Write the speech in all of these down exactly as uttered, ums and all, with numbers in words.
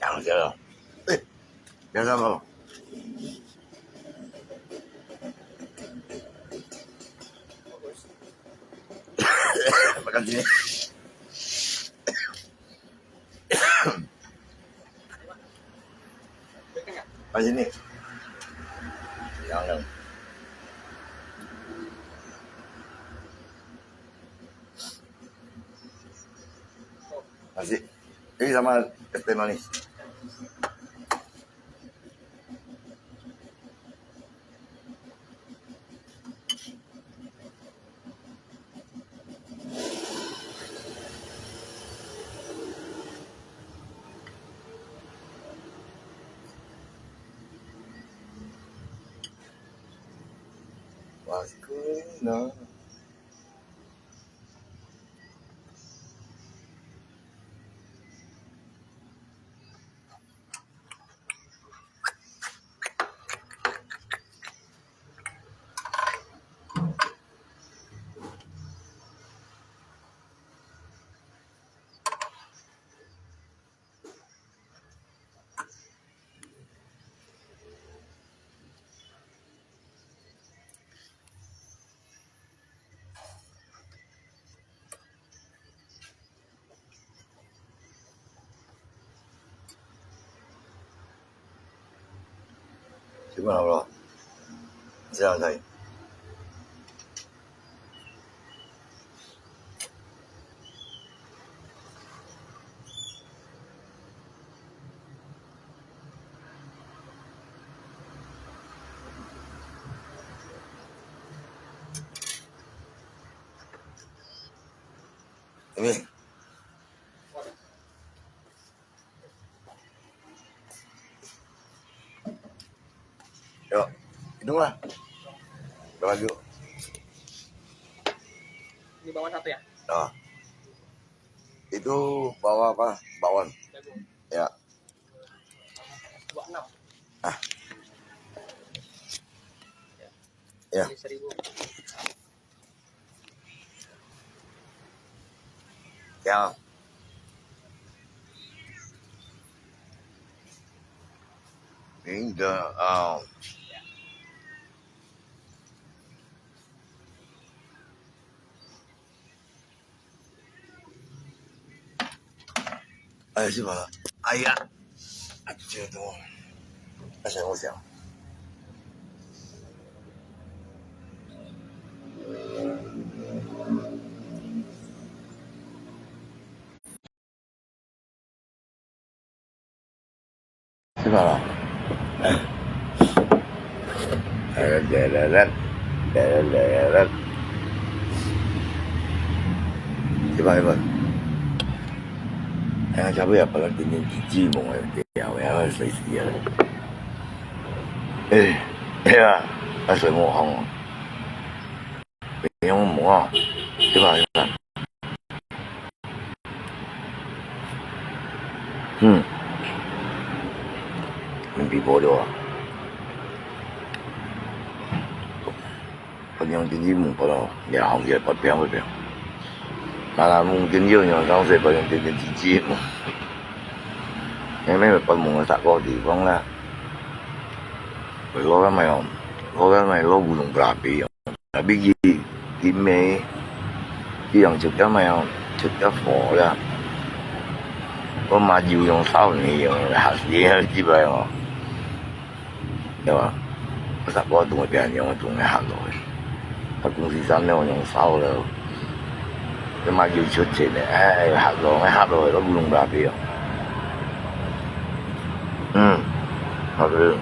讲这个，哎，别这么，不干净。 Pas ini. Yang, yang. Nasi. Ini sama es teh manis. What's going on? 基本上咯，这样可以。因为 Yo, hidung lah. Dah maju. Ini bakwan satu ya? Ah. Itu bawa apa? Bakwan. Jagung. Ya. Dua enam. Ah. Ya. Ini seribu. Ya. Ini dah, ah,哎，是吧？哎呀，啊，这个东，那想我想。是吧？来来来来来来来来，一百一百。哎呀，差不多把它点点鸡鸡毛啊，掉呀，谁死啊？哎，哎呀，那水磨好哦。 用毛啊，对吧？对吧？嗯，你比不了啊。不用经济目标了，了解不了不了。那那目标有用上水，不用经济目标。因为不能啥个地方啦。我老干嘛用？老干嘛老古董不拉皮用。 Tapi佢，佢咩，佢用直接咩用，直接火啦。我嘛就用燒泥用，嚇死啊！基本上哦，對吧？我十個都會俾人用，都會嚇到的。他公司上那種用燒的， 你嘛要出錢的，哎，嚇到，嚇到，都毋用打表。嗯，好吃。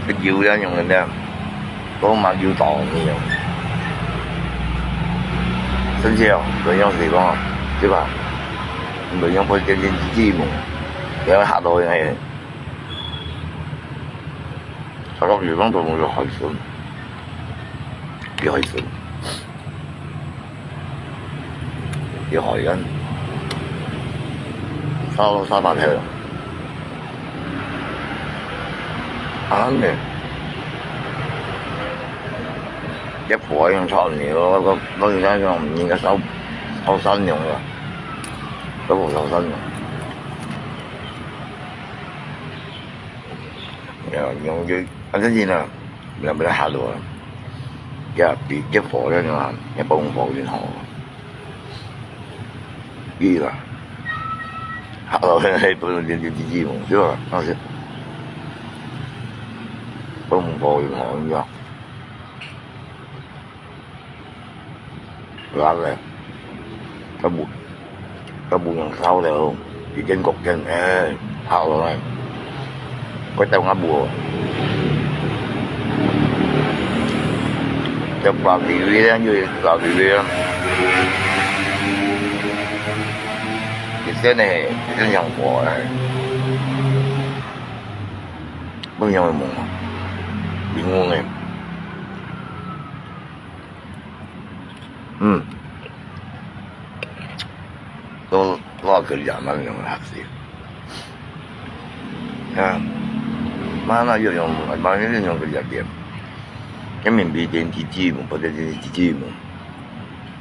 這油要用的呢，都嘛油到你用。生气哦，不用水光啊，对吧？不用不点点鸡毛，不要吓到人。 炒到地方都有海参，有海参，有海参，炒到沙發頭。啊，呢，一婆用炒牛，我我我而家用应该烧烧三种了，都不烧三种。 Ya, yang je, ada je lah. Bila-bila halus. Ya, pi-, dia boleh lah. Dia pun boleh lah. Gila. Halus, hai, pun dia, dia, dia, dia, dia, dia, dia, pun boleh lah, ya. Lát leh. Cái bụi, cái bụi yang sau leh, thì trên cột trên, ê, hao rồi này. Có tao ngã bùa. Tao vào đi đi á, như vào đi đi á. Thì cái này, cái yang của này. Bưng yang mù. Đi ngu này. Hmm. Lo, lo kerja mana yang hasil. Ya. Mana yo yang, mana yo yang kerja dia. Cái mình bị đến chỉ chỉ một, có thể đến chỉ chỉ một.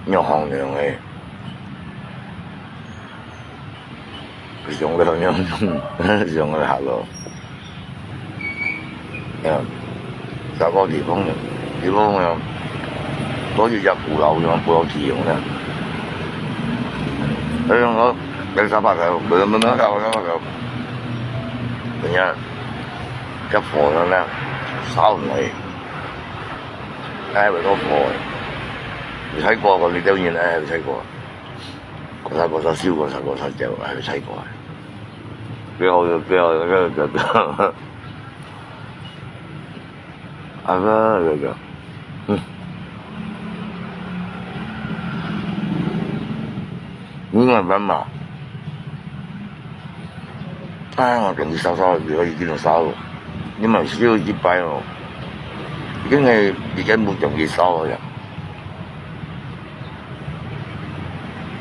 Nhau hong nhau ấy. Cái giống cái thằng nhau, giống cái hạt lò. Ờ, sao có địa phương nhỉ? Địa phương nhỉ? Có gì giặc Phú Lộc nhỉ? Phú Lộc chỉ dùng nè. Thế nên có cái sao bạc rồi, bữa bữa nó sao sao rồi. Thế nha. Cái phổi nó nè, sao này. Ai mà có phổi. Mình thấy qua còn đi đâu nhìn ai mình thấy qua. Có sao có sao siêu có sao có sao chèo ai mình thấy qua. Bèo bèo bèo bèo. 啊，个，个，个，嗯。你慢慢嘛。啊，我同佢燒燒，佢已經燒了。你莫燒一擺哦，已經係，已經無同佢燒了呀。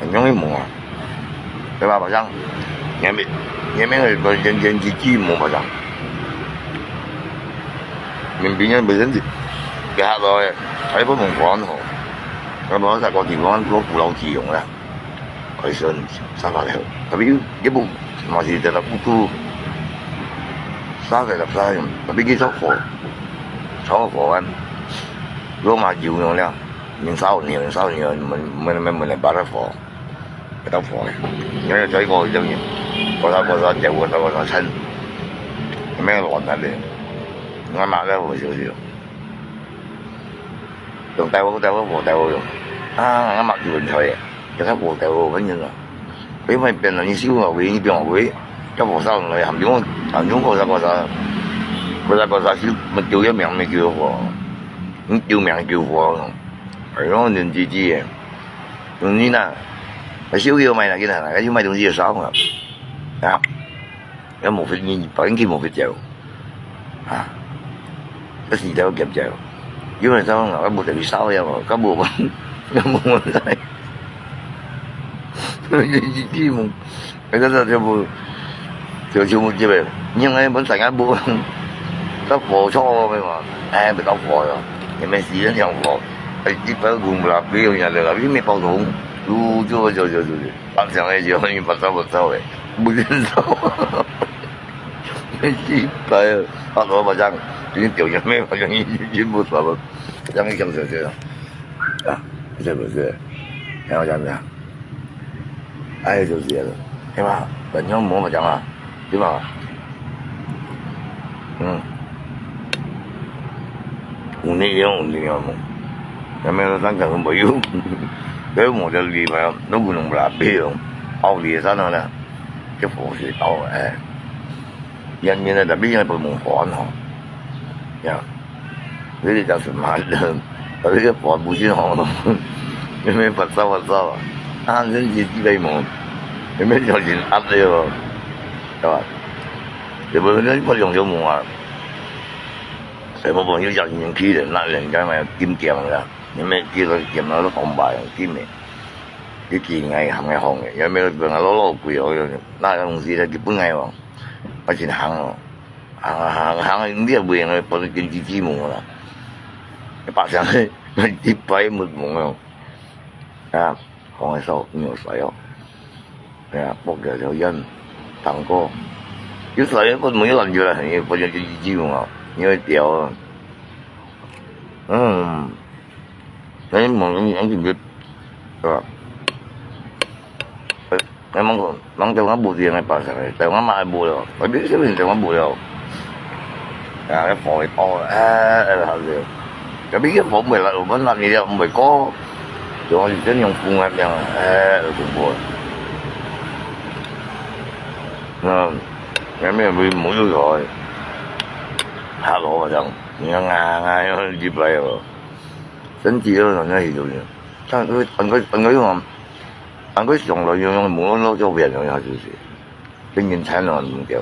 很容易摸啊，對吧，寶強？你還沒，你還沒有認真去記摸，寶強。明明本身就，別下來，還不能管吼。那麼在高地方做古老基用啦。 開始沙發了，tapi一步嘛是在那步步，沙發了沙，tapi佢燒火，燒火啊，落嘛油用了，你燒你燒你，門門門門來把它火，把它火，因為這個東西，我燒我燒掉，我燒我燒趁，沒有亂了的，我拿了我就就，用帶我帶我火帶我用，啊，我嘛就很菜耶。 Jangan buat tahu kan nyo. Tapi mai pian ni siu ngau wei, ni pian ngau wei. Kau buat sao lai, ham jung, ham jung kau sa kau sa. Kau sa kau sa siu, mentiu ya miang mentiu ho. Mentiu miang mentiu ho. Ai yo, nin ji ji eh. Ni na. Ai siu yo mai na kina na, ai yo mai dong ji sao ngau. Ya. 也無法，你別人去無法走。啊，這時代要減走，因為這樣啊，無得去燒了嘛，根本無，根本無來。你，你，你，哎，這，這，這不，就，就，就，因為本身也無，這火燒了嘛，哎，別到火了，也沒時間養火，哎，一般工不啦，不用養了啦，因為包桶，就，就，就，就，就。 白相个時候，你白走白走个，不认走。失敗了，啊，我白相，你丢人咩，白相你全部走了，这样一想就对了。啊，是不是？然后这样子啊，哎，就是这样，对吧？反正我白相啊，对吧？嗯。 有力量，有力量無？有沒有三个人朋友？所以我就禮拜，都不能不來，比如，奧利山上呢，就佛学到，哎，远远的，tapi yang belum muhon ho. Ya. Jadi tak semangat. Tapi dia buat musim ho. Dia main pasal-pasal. Ah, dia jadi tiba mu. Dia main jadi apa dia? Ya. Dia boleh ni pun yang dia muat. 所以我朋友叫人去的，那人家买金店啦，你们去了店那都红白金的，你去买行个红的，也没有跟他老老贵哦，那东西他就不爱哦，而且行哦，行行行，你也不用，不是跟机器摸了，你把想一百没摸哦，啊。 講个少，你有衰哦。哎呀，剝掉條煙，當哥。有衰，我沒有感覺了，你不就就一句嘛，因為掉啊。嗯，哎，忙忙忙就，是吧？哎，哎，忙講，忙叫我無錢來巴上來，但我嘛無了，我必須要叫我無了。 啊，該火一包，哎，哎，好个。Tapi該火毋會來，我們那裡也毋會過，主要是真用風啊，這樣，哎，有恐怖。嗯，那邊有沒有有有，哈羅好像，你看啊，啊，要一百哦，身體都好像有點，但是，但是，但是用，但是用了用用，無那照片了，就是。 真正慘哦，毋對。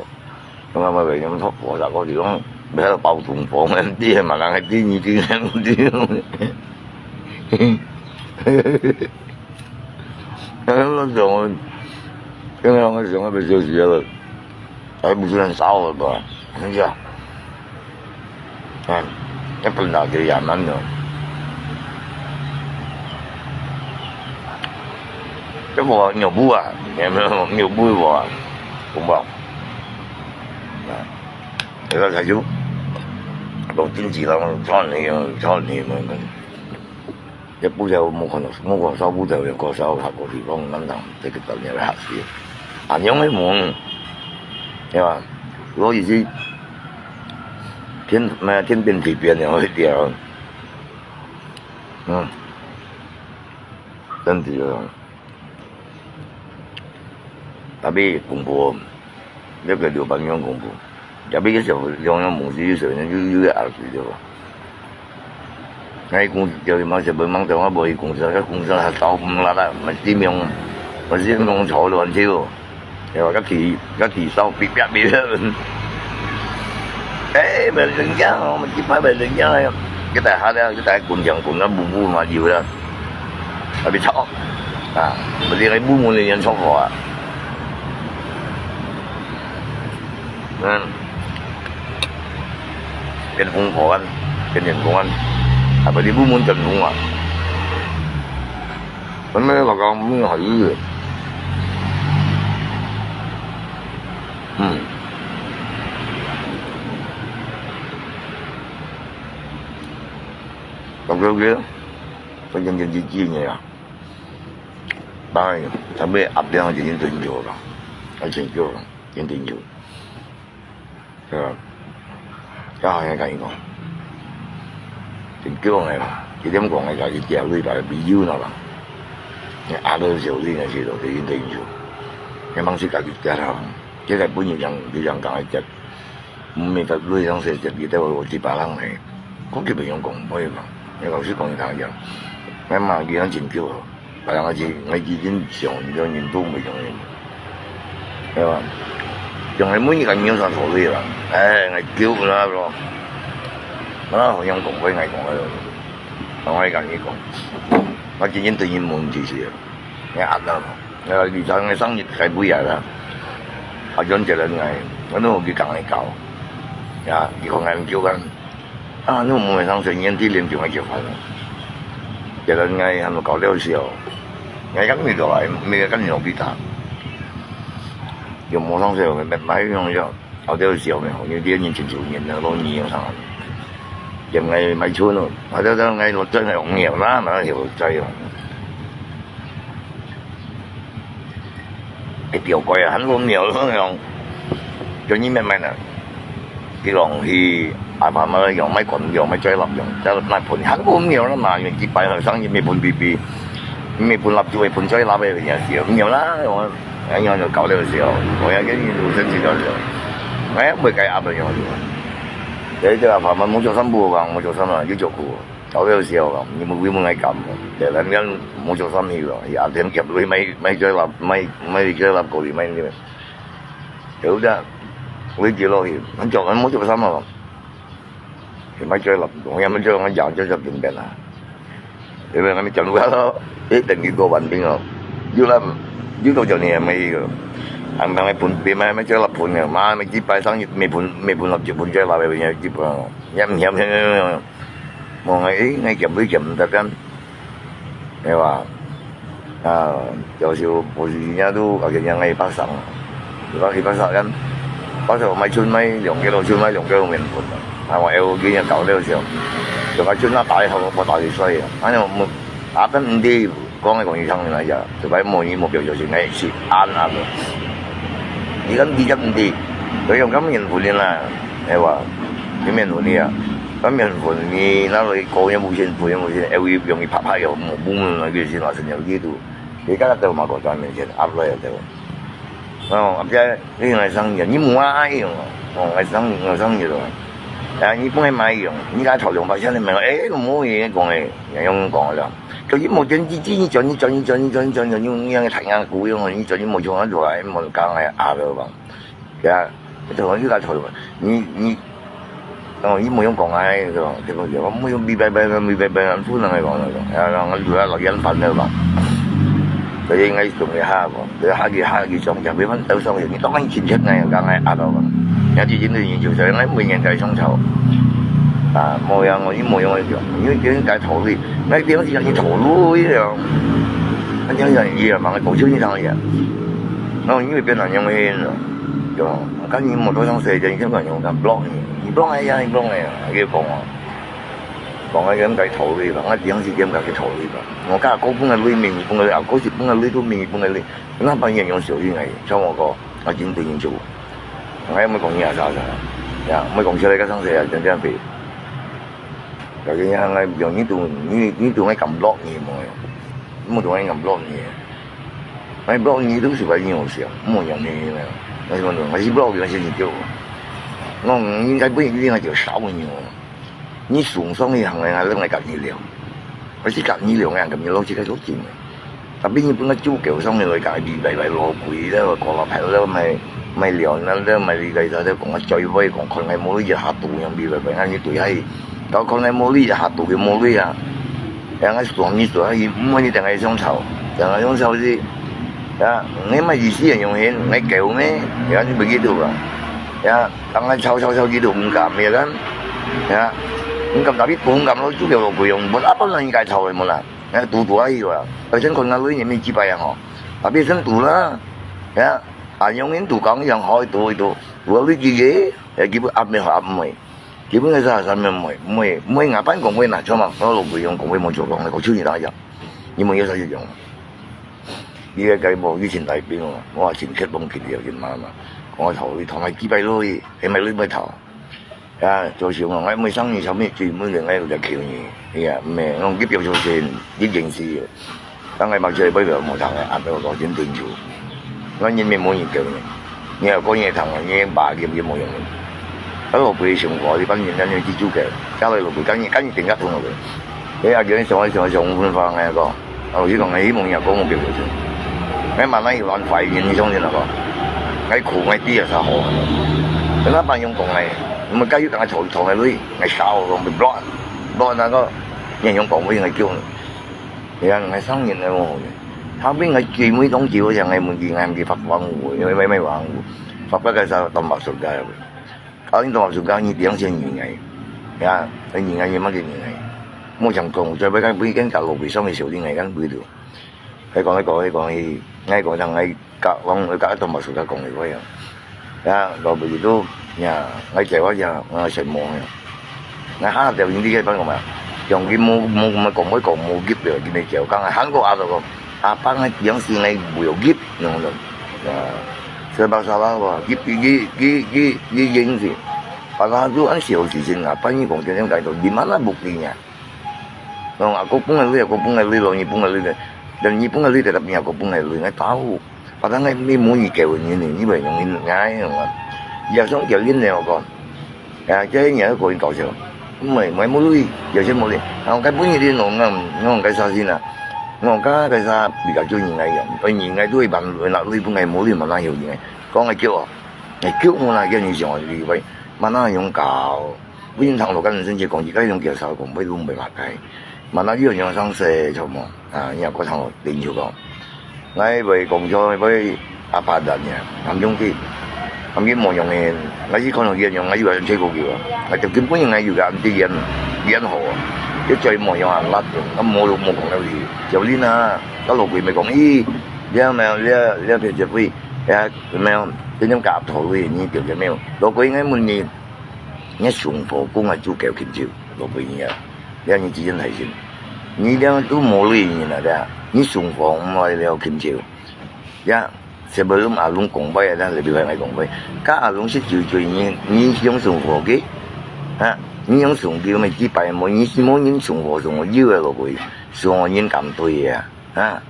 咁啊，咪為咁托火啦，我就講，毋係包通風，知係嘛，人係知你知，知你知。哎，我想，因為我想要被休息了，還不是很燒了吧？真的。 啊，一般人就也難了。這無啊，尿布啊，有沒有尿布無啊？有無？啊，這個才有，都經濟上賺你，賺你們。 也不曉得無看到，無看到燒不掉，也過燒下過地方，咱人這個等下來學習。啊，用个門，對吧？所以是天，那天變地變的，會掉。嗯，真的啊。Tapi恐怖。 這個劉邦用恐怖。Tapi佢就用用模式，就就就就壓住了。那公司叫佢忙，就不忙，等下無佢公司，該公司還燒毋落啦，嘛是命，嘛是命坐亂去哦。哎，我个地，个地上比比比。哎，买人家哦，我们一百买人家呀，个大下了，个大滚墙滚到布布嘛有了，还没吵啊，我这个布布的人吵火啊，嗯，跟风火啊，跟人风啊，还不是布布跟风啊，我们老讲没有好意思，嗯。 OK OK，反正就一句呢啊。当然，他们阿边就已经很久了，很久了，已经很久。对吧？要好像跟你讲，很久了啦，一点讲个，就是掉尾巴，没有了啦。你阿都小弟那些都已经很久，你忙起家己掉了，现在本人讲，你讲讲一点。 毋係个，你想食食，佢都有一百人呢。講佢毋用講話嘛，你老實講佢聽樣。𠊎罵佢樣真久咯，別人个是，𠊎已經想，你講人都毋用人，對吧？用个每一個人有啥道理啦？哎，𠊎救毋到咯。啊，好像講話，𠊎講个，講話跟你講，我真正對人問題是，𠊎壓到咯。 呃，以前个生日該杯啊啦，啊，John Jalen𠊎，𠊎都有去同佢搞，呀，佢講恁久啊，啊，你無上神仙地靈就愛結婚了。Jalen𠊎還無搞了時候，𠊎講你過來，沒有跟你落去打，有無上神仙，買用了。 後頭有時候咩，有啲人親像年啊，老二啊啥，也毋愛買厝咯，後頭等𠊎落真係戇了啦，哪有在哦？一條街啊，很戇了咯，用，叫你買買呢。佢講去阿爸媽用，買管用，買嘴落用，再買盆，很戇了啦嘛，用幾百後生，也沒盆B B，沒盆蠟燭，沒盆嘴落个，也是戇了啦，用。 哎，樣就搞了時候，我也跟你有生氣了時候，哎，毋會該壓到樣子。這一個爸爸無做三步吧，無做三步，有做苦。搞了時候，你們為麼个敢？對，咱講無做三步了，也天天都買，買這啦，買，買這啦，狗里買那個。有的，我一直落去，很久，很無做三步。 佢買嘴落，我也買嘴，我也就在邊邊啊。因為𠊎們講話咯，一等於過萬兵哦。有啦，有多少年沒有？俺們還沒分，別買，買嘴落分的，媽，沒幾百上一，沒分，沒分落就分嘴落，沒分幾百哦。也毋嫌，嫌，嫌，嫌，嫌。望下，誒，𠊎減都減毋得， 係吧？啊，有時候毋係人家都，有些人愛拍手，如果去拍手，人拍手買春買兩個六，春買兩個六面粉啊。啊，我有今日搞了時候，就買春啊，打一下，我打佢衰啊。啊，我阿跟毋知，講个講佢聽來呀，就擺無你目標就是愛去安啊。你跟你跟毋知，所以用咁面粉的啦，係吧？你面粉的啊。 該面粉你拿來搞也無錢，煮也無錢，還會容易拍拍又無，無，無，那個是拿成有力度。你剛才在馬國專面前壓落來的。哦，啊，這你來生意，你無愛用哦，哦，來生意，來生意咯。啊，你不愛買用，你該頭兩百千你買，哎，都無嘢講誒，也用講了。就你無電機機，你轉，你轉，你轉，你轉，你轉，你用，你用太陽股用，你轉，你無用啊，落來，無講誒，壓了吧。 呀，這種又來討論，你，你，哦，你無用講啊，這種，這種，我無用明白白，明白白，不能來講那種，呀，讓我留下老煙煩惱吧。所以應該是這麼一下吧，所以下去，下去講，講，比方到上去，你當然親切，那樣講，哎，啊，到吧。人家最近的研究生，那每年在上潮，啊，無用，我，你無用那種，因為別人在討論，那別人是要你討論的哦，那這樣講，也蠻搞笑，你想一下，那因為別人用的。 對吧？看你無多少時間，你就敢用敢block你，你block哎呀，你block哎呀，佢講啊，講啊，應該討論吧，我點時間該去討論吧。我看高分个類，明分个類，啊，高分个類都明分个類，那半夜用小心哎，像我講，我今天就，我也沒講你啊啥啥，呀，沒講起來个上世啊，真正肥。 有个人來用，你都，你，你都愛敢block你無？你都愛敢block你？愛block你都是白用笑，莫用你呢。那什麼，還是block你先就對了。那應該不一定愛就少你哦。你送上一行人，還是來跟你聊，還是跟你聊，跟你聊這個就緊了。Tapi日本个主教上去來講，禮拜拜老鬼了，過了牌了，買買料那了，買禮拜啥了，講啊最尾講看𠊎無鐳一下肚樣禮拜拜，𠊎你對下去，到看𠊎無鐳一下肚个無鐳啊，然後說你做下去，毋會你等下上朝，等下上朝是，啊，你買意思啊用錢，你狗咩？然後你不記得啊，呀，當然吵吵吵，佢都毋敢，你看，呀，毋敢，tapi毋敢咯，主教老鬼樣，無啦，不然應該吵个無啦。 哎，堵堵啊去啊，而且看𠊎鐳也無幾擺啊吼，啊，別人堵啦，呀，啊，用人堵講一樣好，堵一堵，堵到鐳幾个，哎，基本壓咩好壓毋會，基本个啥啥咩毋會，毋會，毋會，𠊎班講話拿出嘛，我老婆用講話無做講，我就你那樣，你們有啥就用，你个該無以前來宾哦，我真激動，激動，真媽媽，講我頭，你頭來幾擺落去，還買鐳買頭。 啊，做事嘛，𠊎每生日上面最尾个，𠊎有隻求你，哎呀，毋係，我去表手先，一件事。當𠊎目睭會背个無通个，啊，對我講真對唔住。𠊎人民無人救你，你若講你會通，你爸佢佢無用个。啊，老輩上課，你班人咱要記住个，將來老輩，今日今日定格通落去。哎呀，叫你上來上來上文化个講。 老實講，𠊎希望若講無結果先。𠊎嘛哪有恁壞人，你相信啊無？𠊎苦𠊎知啊，啥好啊？該班用講个，毋係該有當个頭頭个鐳，𠊎燒講被block，block那個，你用講話𠊎叫你。你看，𠊎生人來無？他們𠊎最尾當久，𠊎想𠊎問題，𠊎毋係發光武，因為咩咩王武，發不該啥當白手該。 啊，你同學講，你點先認𠊎，呀，你認𠊎，你乜認𠊎？莫想講，最尾講，不一定搞落去，上去小弟𠊎講不了。還講，還講，還講，𠊎講，像𠊎甲，往，甲同學講个話啊。呀，落去都，呀，𠊎在我呀，𠊎什麼呀？𠊎下條你這個幫我嘛，用佢無，無，無講，無講，無急了，佢沒叫，講，韓國啊，都講，啊，幫𠊎點先，𠊎無有急。 用了。啊，serba salah哇，佢佢佢佢佢佢應承，把他都按小事情啊，半夜講天天改到，你mana buktinya？講阿哥分个鐳，阿哥分个鐳咯，你分个鐳个，但你分个鐳，tetap你阿哥分个鐳，𠊎tahu。Padahal𠊎無你救人呢，你會用你𠊎用啊，也想叫人呢，我講。 啊，這人个個人搞笑，毋係，毋係無鐳，有錢無鐳。啊，𠊎本日你弄，弄該啥事啊？弄該該啥，比較做人个樣，而人个都會辦，拿鐳分个無鐳嘛，哪有人个？講个叫啊，哎，叫我哪叫你想啊，你會，嘛哪樣搞？不然聽到跟人生就講，這個用介紹講，會都毋會白開。 Mana有人生事，著無？啊，你也過通學，等就講。𠊎會講笑，會阿爸等呀，含兄弟，含佢無用个，𠊎去看到佢樣，𠊎又愛吹過佢啊。𠊎就根本應該有个安迪演，演好啊。佢最無用啊，辣用，啊無無講了佢，就恁啊，到老鬼咪講，咦，你有沒有，你有，你有別隻鬼，呀，有沒有？這種甲頭的，你對不對？沒有。老鬼應該問你，你上課講啊，就搞緊張，老鬼你啊。 了你之前還行。你了都無鐳人啊，對啊，你上課毋愛了緊張。呀，sebelum阿龍講話啊，咱來比方來講話，甲阿龍識罪罪，你你用上課个，啊，你用上課咪幾擺無？你無人上課上課有个落去，上課人敢對啊，啊。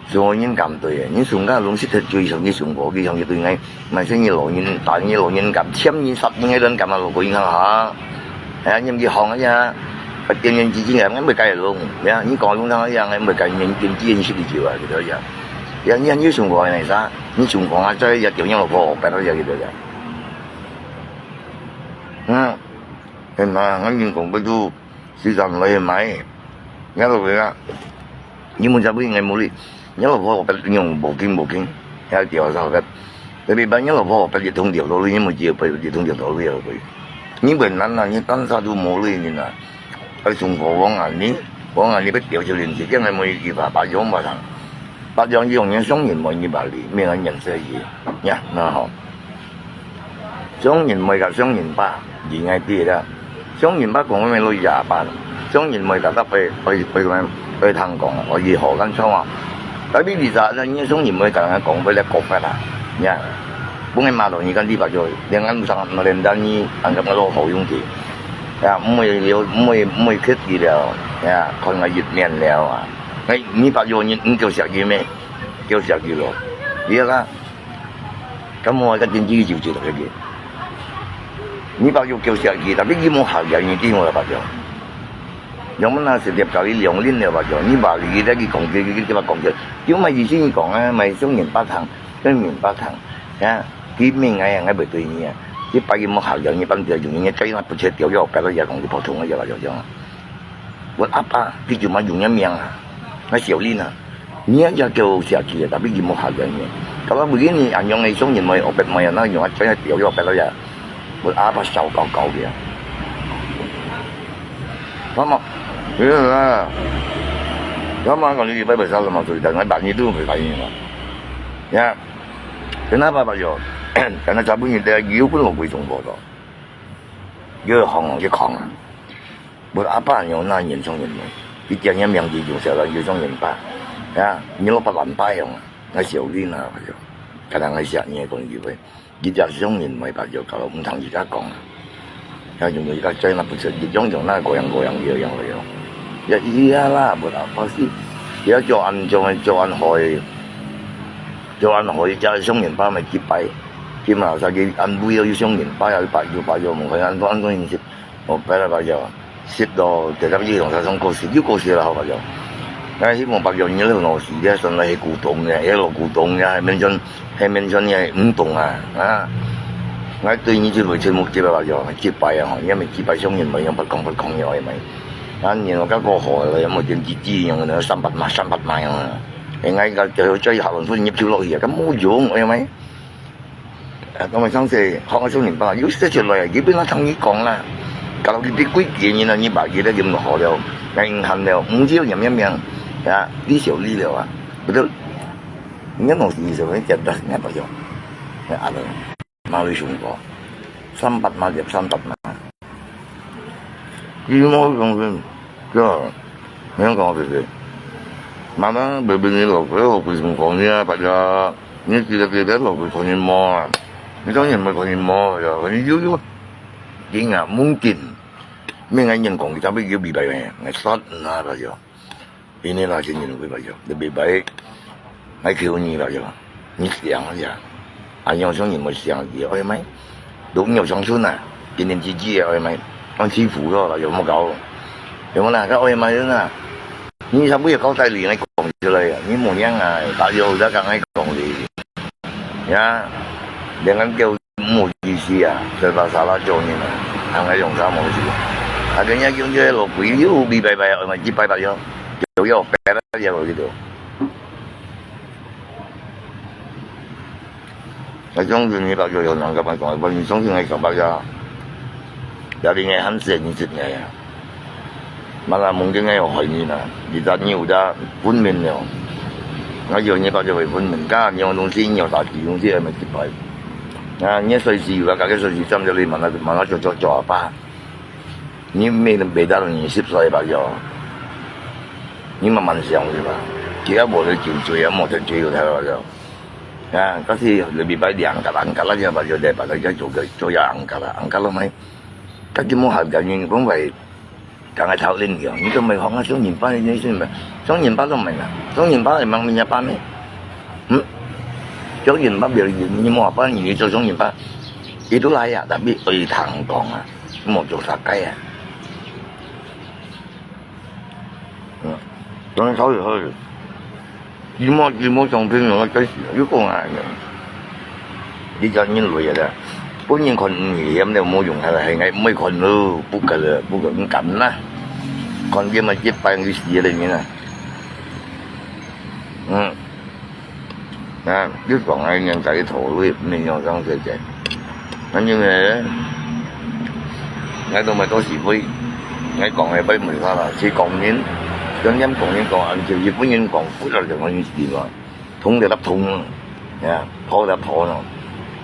所以人敢對，人上家攏識得追上去上課，佢上去對𠊎，萬一你老人，打你老人敢，欠你殺你个人敢啊，落過銀行哈？哎呀，你毋去放啊呀，發點點基金啊，𠊎毋會改攏，呀，你講攏通啊，𠊎毋會改，你你你識得救啊，佢就呀，呀，你你上課个啥？你上課啊，再也叫你老婆白了呀，佢就呀，嗯，很难，俺人講不住。 時常來買，𠊎老婆啊，你問隻位𠊎無鐳，你老婆白用無緊無緊，遐調查个，特別把你老婆白一通調到你，你無只白一通調到你老婆。你問難啊，你當下都無鐳人啊，愛送貨往啊你，往啊你要調就連時間，𠊎無一句話，把用把上。 Pak Yong Yong yang song yin mo ni bali, mi ngan yan se yi. Nya, na ho. Song yin mo ka song yin pa, yi ngai ti da. Song yin pa kong me lo ya pa. Song yin mo ka ta pe, pe, pe, pe, pe thang kong, o yi ho kan chong a. Tapi di sa na ni song yin mo ka ngan kong pe le ko fa da. Nya. Bung ma lo ni kan di pa jo, dengan sang no len dan ni, ang ka lo ho yung ti. Ya, mo yo, mo, mo kit di liao. Ya, kon ngai yit mian liao a. 哎，你把药人，你叫食佢咩？叫食佢咯。你啊，咁我个電子就就得个。你把药叫食佢，tapi佢無下藥，你知我个白药。仰般啊，直接教佢兩輪了吧，就你話佢佢佢講佢佢佢話講佢，就買以前講啊，買雙人巴糖，雙人巴糖，啊，佢命哎呀，𠊎會對你啊，佢把佢莫好了，你幫佢用，你再拿不切掉，要白了也講佢普通个，要了就。我阿爸，佢就嘛用个命啊，那小林啊，你也叫下去啊，tapi佢莫好了你，kalau begini，啊，用个双人买，我白买啊，那用啊，再掉要白了呀，我阿爸笑高高的啊。 Mama, iya lah. Mama kalau ibu besar lah masuk dan ngai bani tu bertanya lah. Ya, kenapa Pak Jo? Karena cabut ni dia you pun mau pergi Singapore tu. You hong you kong. Buat apa nyo na nyen song nyen mo? Kita nya miang di yung sa la you song nyen pa. Ya, ni lo pa lan pa yong. Ngai siau li na Pak Jo. Kadang ngai siak ni kong you. 佢就想人毋係白藥教，毋通自家講啊。佢用到自家嘴那不出，佢用用那个樣个樣个樣个樣。也一样啦，無啦，不是，佢要做安裝个，做安好个，做安好个，叫上人巴咪幾擺，佢嘛，所以安慰要上人巴，要白藥白藥，毋可以安裝安裝人食。 哦，白了白药，食到第十日同佢講過世，又過世了，好白藥。𠊎希望白藥你老死，你算係古董呢，係老古董呢，係面前，係面前呢，五董啊，啊。𠊎對你這回節目接了白藥，幾擺啊，吼，你還沒幾擺上人，沒用，不講不講，你愛買。啊，你我剛過好了，有沒有點幾幾用的，三百嘛，三百嘛用啊。哎，𠊎个最後最後分你票落去啊，咁冇用，愛買。 啊，當然上次學个少年吧，有些出來，基本上聽你講啦。Kalau佢比幾幾年了，你把佢都用好了，那銀行了，毋知有咩名，啊，你小利了啊，不對。你看我意思，你简单，你不用，那阿德，马尾熊哥，三百嘛，三百嘛。 佢無相信，對啊，你講對不對？慢慢慢慢你老婆老婆成功你啊，大家，你記得記得老婆可能無啊，你當然沒可能無呀，可能有有，應該mungkin，明眼人講佢特別有明白咩，我說那个就。 Inilah sing認為白藥，你明白？𠊎求你白藥，你想一下，啊，有種人會想，你愛買，都沒有相信啊，天天自己也愛買，按欺負咯，有沒有搞？有沒有啦？佢愛買的啦，你才不要交代你來講出來啊！你無樣啊，大家有在講愛講的，呀，兩個叫 莫意思啊，serba salah做呢嘛，行个用啥模式？啊，跟人家用这个老鬼又比拜拜，我们去拜拜哟，有要拜拜要去的。那种人你把有有两个拜拜，我你相信那个拜呀，要你还很神经啊。 Malah mungkin ngai有害你啦，你打你有打分明了。我有你把这回分明，噶你用东西，你有打几东西还没失败。啊，你随时有啊，个随时站这里，慢慢慢慢做做做吧。你没没到你十岁吧，要你慢慢想去吧。只要我的酒醉啊，我的酒有太了。啊，但是你明白两个，两个那就把就得把它做个做要两个了，两个了没？但是我还感觉你讲话 刚才讨论个，你都没讲啊，双人巴你是咩？双人巴都没啦，双人巴系mang人家巴咩？嗯？双人巴表你你冇巴，你做双人巴，佢都来啊，tapi愛聽講啊，冇做啥个啊。嗯，當然可以可以。 你莫你莫相信我，真是有講啊！你叫人累啊，本人看你嫌了，無用啊，還愛莫看咯，不可了，不可，毋敢啦。看見嘛，一般佢死了你呢。嗯，啊，你講啊，人家一頭累，沒有上世界。 反正呢，𠊎都毋係多是會，𠊎講个不會無法啦，係講人，像人講人講，按照日本人講，骨頭就講人死嘛，通就得通，呀，破就破咯，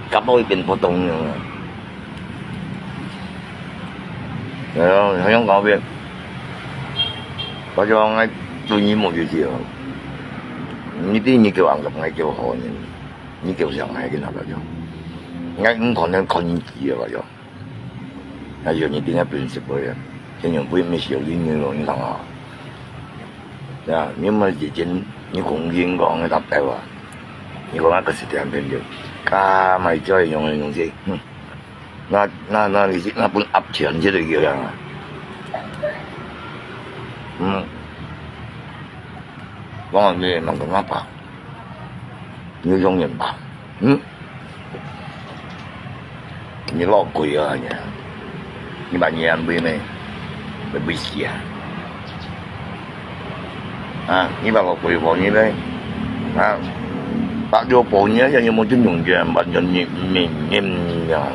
夾到一邊破洞樣啊。係咯，香港邊，我就講𠊎對你無意思哦，你對你叫硬夾，𠊎叫好人。 你叫上海个那个叫，𠊎毋可能看你死个个叫，那有你定个本事不会，天天不会没小利你咯，你看啊，呀，你们已经你公斤讲个大白话，你讲那个是天天就，干嘛叫用个东西，哼。 那那那你那本压钱这个叫啊？嗯，講你吂講阿爸，你有種人吧？嗯，你老鬼啊你！你把你安慰咩？會不會死啊？啊，你把老鬼放你咧？啊，把六包你啊，有無尊重个？完全你你你你啊！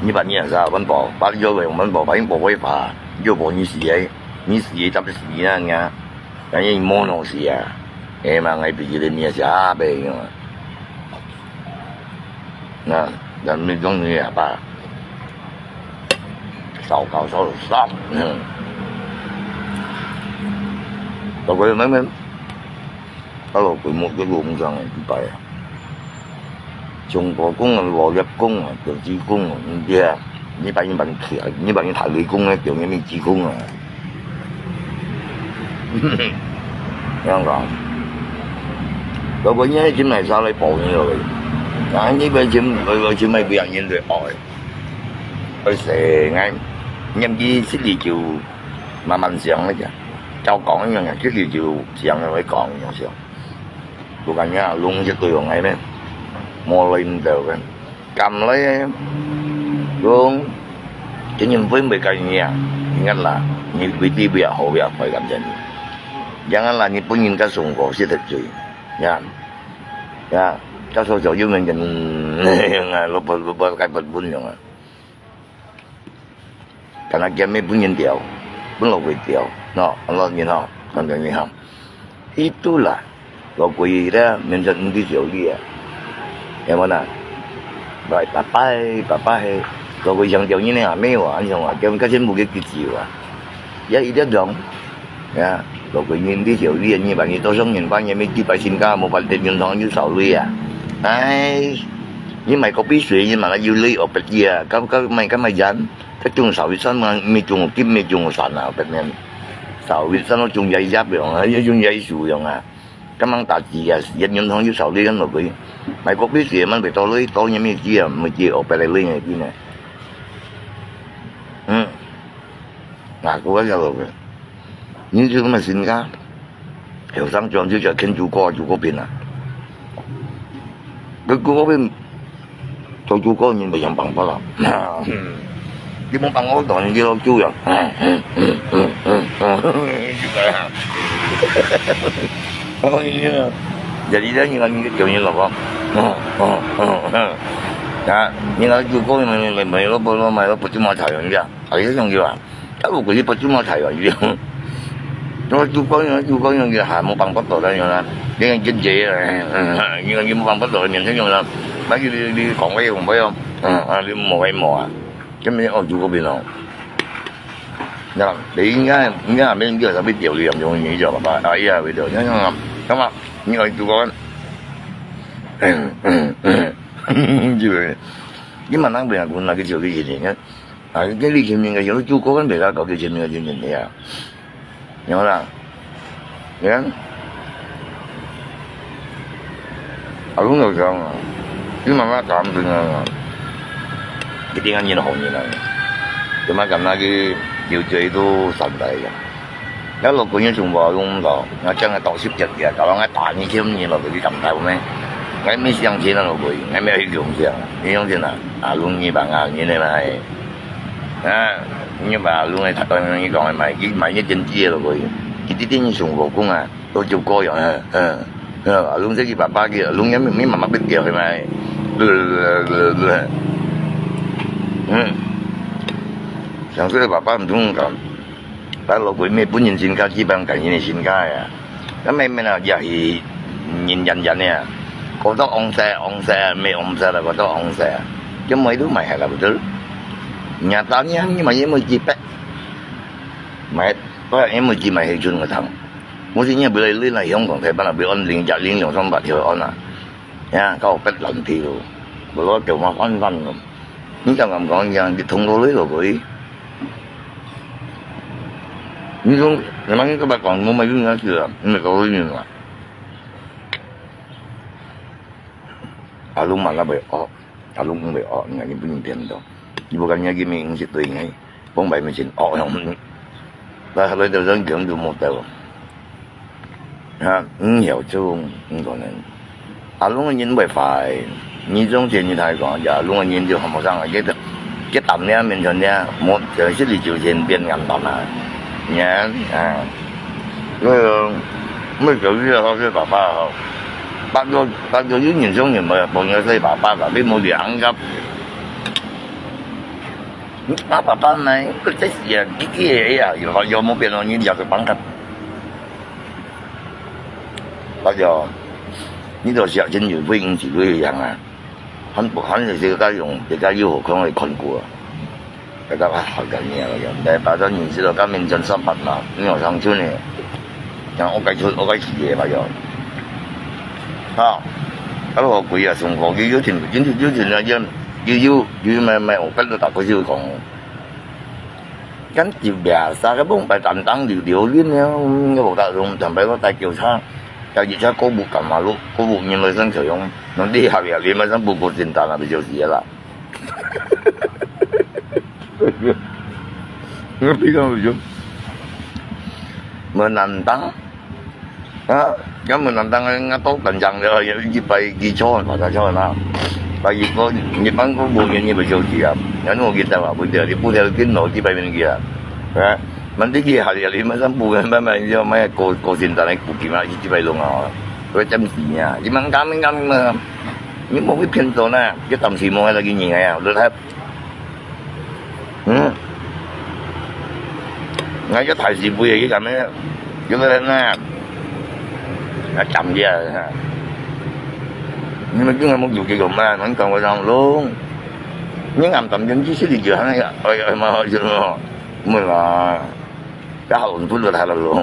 你把你啥万宝，把六个万宝，把你宝贝发，六包你死哎，你死哎，咱们死啊你啊！ Kaya imo no siya. Emang ai pigilin niya siya, abe nyo. Na, dan mi dong niya pa. Sao kao sao sao. Tao ko yun, men. Tao ko mo ko mo sang ai, di pa ya. 中國公啊、羅立公啊、國子公啊，毋知啊，你把你把你，你把你大雷公啊，叫你咩子公啊？恁樣講，如果你係真係啥來報你落去，啊，你愛真，愛真係不要面對愛，愛死，𠊎年紀十二九，慢慢想那個，照講一樣啊，十二九想來講一樣想。 Bukannya lung je tuyong ai ne. Mulai mdeu kan. Kam lai lung chính mình với mười cái nhà. Ingatlah, ni piti bia ho bia phải cảm nhận. Janganlah ni pun nhìn các sung ko si thật rồi. Ya. Ya, các số số yêu mình kan. Lo lo lo cái bật bún yang. Karena dia mi pun nhìn tiểu, pun lo quỷ tiểu. No, lo nhìn ho, kan nhìn ho. Itulah, lo quỷ đó, mình sẽ đi tiểu đi à. Em mana? Bai papai, papai, lo quỷ yang tiểu nhìn à, mi wa, anh chồng à, cái cái chân một cái cái chiều à. Ya, ida dong. Ya, lo quỷ nhìn đi tiểu đi, nhìn bạn nhìn tôi sống nhìn qua nhìn mi đi bài xin ca, một bài tiền nhìn thong như sáu đi à. Ai, nhìn mày có biết suy nhìn mà là yêu lý ở bên kia, các các mày các mày dán. Cái chung sáu đi sân mà, mi chung kim, mi chung sân à, bên này. Sáu đi sân nó chung dây giáp rồi, nó chung dây sù rồi à. Cái mang ta chỉ à, giật nhung thong như sáu đi sân rồi quỷ. Mày có biết gì mà bị to lưới, to như mi kia, mi kia ở bên này lưới này kia này. Ừ. Ngà kô á yà lò kì. Nyi chư ma sîn ka. Hiểu sâng chuông chư chà khen chú kô, chú kô pin à. Kơ chú kô pin. Cho chú kô nhìn bày yàng bằng bá lắm. Đi mong bằng ôh tỏ nhìn đi lô chú yàng. Ôi, giờ đi đến như là những cái kiểu như là con. Đó, như là chú kô mà mày mày lô bơ lô mày lô bơ chú mà thải rồi nhá. Ở cái trong gì à? Cháu của đi bơ chú mà thải rồi gì. Nó chú kô nó chú kô nó gì hà mua bằng bắp tỏi đây rồi. Cái cái chân chế rồi. Như là như mua bằng bắp tỏi miệng thế nhưng mà bác đi đi đi còn cái không phải không? À, đi mua cái mỏ à? Cái mình ở chú có bình không? Nè, 你應該應該係邊個特別調你咁樣嘢做嘛？啊，依家會調，因為咁啊，你愛做個，你問人邊個那個調理人員？啊，跟你前面个有做過跟別個搞佢前面个前面个啊，有啦，你看。 阿公就講啊，你媽媽講真啊，一定要認好人啊，做麼个那個有罪都三代呀。那老公也從無用到，那將來到十七歲，搞到𠊎打你欠你了，你敢打咩？𠊎沒相信啊，老公，𠊎沒有用心啊，你相信啊？啊，容易吧啊，你那來，啊，你把容易他，你講買，買一點雞了，老公，一點點你從老公啊。 都就過樣啊，嗯，嗯，阿龍這個爸爸个，阿龍也沒沒媽媽不掉係咪？嗯，像這個爸爸毋同講，但老鬼咩本人身家，基本上感應个身家呀。那妹妹呢，也係人人人呀，過到旺勢，旺勢，沒旺勢了，過到旺勢，就沒都買下來不得。人家打你，你嘛也沒幾百，買，不然也沒幾買黑春个糖。 我是認為你來香港、台灣啊，會安零、一零、兩三百條安啊，呀，搞別難題咯，無攞條嘛翻翻咯。你敢敢講樣，你通過你咯佢？你講，你問你個白講，我咪用下去啊，你咪搞佢用啊。阿龍嘛，那會惡，阿龍會惡，你看你不能變到。你無感覺佢明明係對个，講白明明哦，來來到人講都無得。啊，毋曉做，毋可能。阿龍个人會壞，你總是你太講，呀，阿龍个人就很無上，佢佢淡了，面前了，無，就係你就先變暗淡啊。你看，啊，那個，那個小弟好是爸爸好，八九，八九有人送人嘛，朋友是爸爸啦，你無兩个。 你爸爸呢，佢這時啊，佢佢个啊，有有無變咯？你了解banget。哎呀，你都小心有會引起會一樣啊。很不，很有些个用，大家有好看会看過啊。大家啊，好感念啊，来，把这人知道，他面前上班嘛，你有上去呢，像我该出，我该企业嘛，有。啊，啊，我贵啊，送货，有有停，有有停啊，有有有买买，我跟着打过去讲。 Kan biasa ka bông pai tantang liu liu lin ya, ngau ta rung tang pai lo tai kiu cha, ta ji cha ko bu kam ma lu, ko bu nyin lo san cheu yong, nang di ha ya li ma san bu ko sin ta na bi jiu si la. Nang bi kan lu jiu. Menantang. 啊，根本人當然啊，都等長了，也一百幾千萬，百多千萬啊。百一個，一般都無願意會收集啊。然後我記得嘛，不對，你不了跟老幾百元去啊，啊，蛮得去，還有你們上部門慢慢要買高高薪单来补给嘛，一百多啊，我真是啊，你们干们干们，你莫会骗走呢，就当时莫那个人哎呀，我都太 嗯。𠊎个大師傅个，佢講咩？佢講呢，啊，減價啊。你們今日目標幾多嘛？你講我講咯，你暗淡點知識你就喊佢，哎呀，蠻好笑咯。毋會啦，較好，你不如來了咯。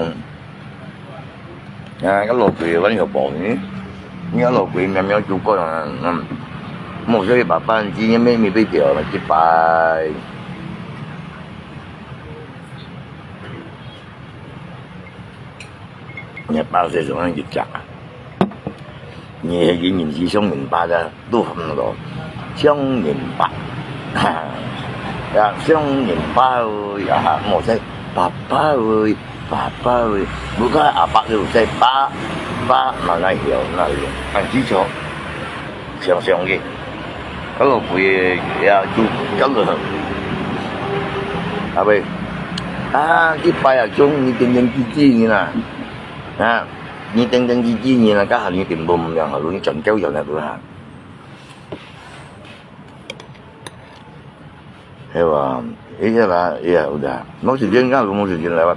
啊，該老鬼還有保呢，你該老鬼苗苗就過啊，嗯，莫说一百八，今天妹妹被屌了，一百。你八岁怎么就讲啊？你已经年纪像人爸的， 都很多，像人爸，呀，像人爸哦，呀，莫说爸爸哦，爸爸哦，不过阿爸就在爸，爸嘛那有那有，很基础，像像个，kalau不也呀就叫做，阿伯，啊，一百啊，中你点点滴滴呢啦，啊，你点点滴滴呢啦，刚好你点bomb，然后你转交人了，对吧？ 係哇，一下啦，一下有啦，無時間，啊，無時間來吧。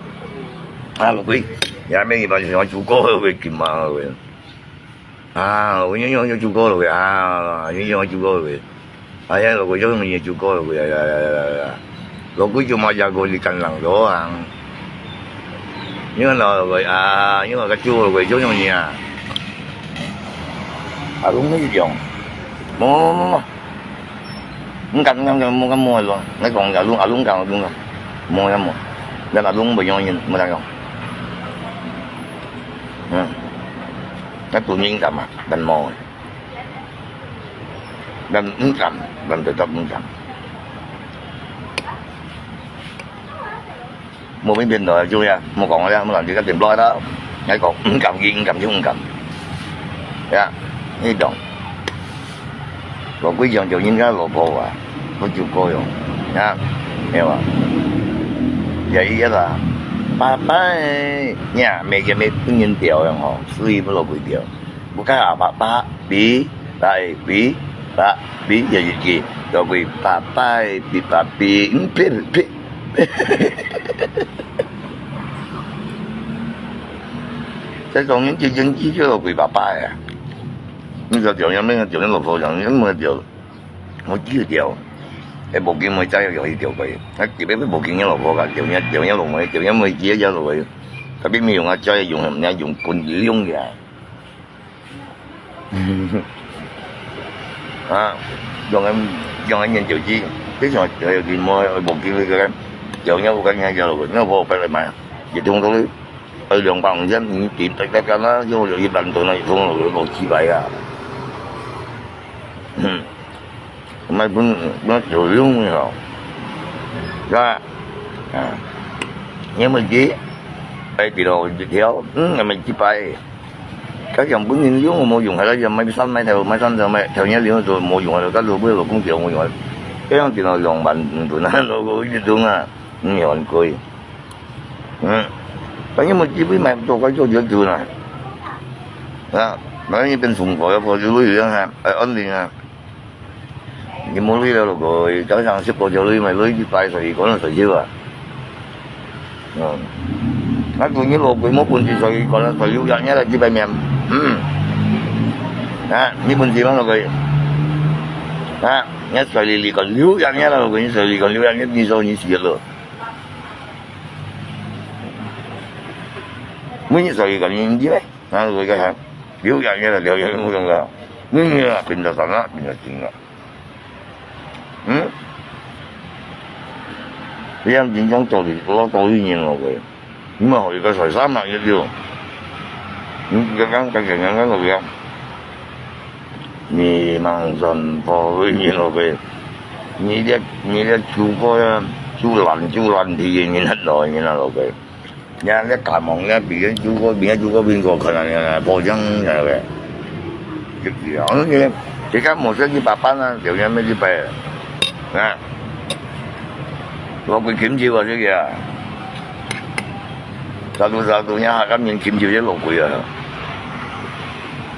啊，老鬼，也免一般想煮歌會緊嘛，會。啊，我用用用煮歌了會啊，用用煮歌了會。哎呀，老鬼用用煮歌了會，哎呀呀呀呀呀。老鬼就嘛也過你干冷了啊。你看老鬼啊，你看个酒了會用用你啊。啊，容易用。無無無無。 毋敢，毋敢，無敢摸咯。你講阿龍，阿龍講，阿龍講，摸一摸。但阿龍毋用，無得用。嗯，該本應該嘛，但摸。但毋敢，但特特毋敢。 無變變到就呀，莫講了，莫講，這個點落啦。𠊎講，毋敢去，毋敢就毋敢。呀，你講，老鬼講就應該老婆啊，不就夠用，呀，係吧？也一樣啦，拜拜，呀，每個每個人調樣吼，所以不老鬼調，不該啊，拜拜，比，來比，拜，比，也一個，老鬼拜拜，比拜比，嗯，別別。 在中間就已經叫做鬼爸爸呀。你就調人，那個調人老婆講，你莫調，我知調。哎，無經會再有一條鬼，那特別無經人老婆講，調人，調人老妹，調人妹姐也老妹，特別沒有啊，再用，人家用滾流的啊。 啊，用个用个研究机，非常有个无机会个，有人有个人有个，那我白来买，一桶都是，呃，两百五千，你比大家干啦，有有一万多那一桶有有几百啊。嗯。毋係分，分小用个吼，是吧？啊，你毋係佢，哎，跌落一條，嗯，你毋係佢拜。佢想分人用無用，係啦，想買衫買條，買衫條買條，你用都無用啊，到落尾老公就無用啊，這樣跌落兩萬五ton啊，老公一ton啊，嗯，很貴。嗯，但你無機會買，做該做就做啦。啊，那一邊送貨要貨就累啊，哎，安定啊。 你無鐳了，老哥，早上食過條鐳，買鐳一擺，所以可能水酒啊。嗯。那做你老鬼無本事，所以可能水酒也也來幾百面。嗯。啊，你本事嗎，老哥？啊，你水裡裡個六樣嘢啦，老哥，你水裡個六樣嘢，你說你死了。每日水裡個你，你呢？ 啊，佢个係，了解个啦，了解个，我感覺，嗯，啊，變到神啦，變到神啦。嗯？你樣真正做你，我做一年了个，你莫學一個水三萬一六。嗯，剛剛，剛剛，剛剛，你忙算做一年了个，你這，你這主播呀，主爛，主爛皮，你很老，你那了个。 呀，你感冒呀，比如如果，比如如果蘋果可能呀，破相呀喂。就係啊，我个，自家無食你爸爸啦，就係咩去拜，啊，老鬼請求啊，這个啊，殺到殺到，人客家人請求這老鬼啊，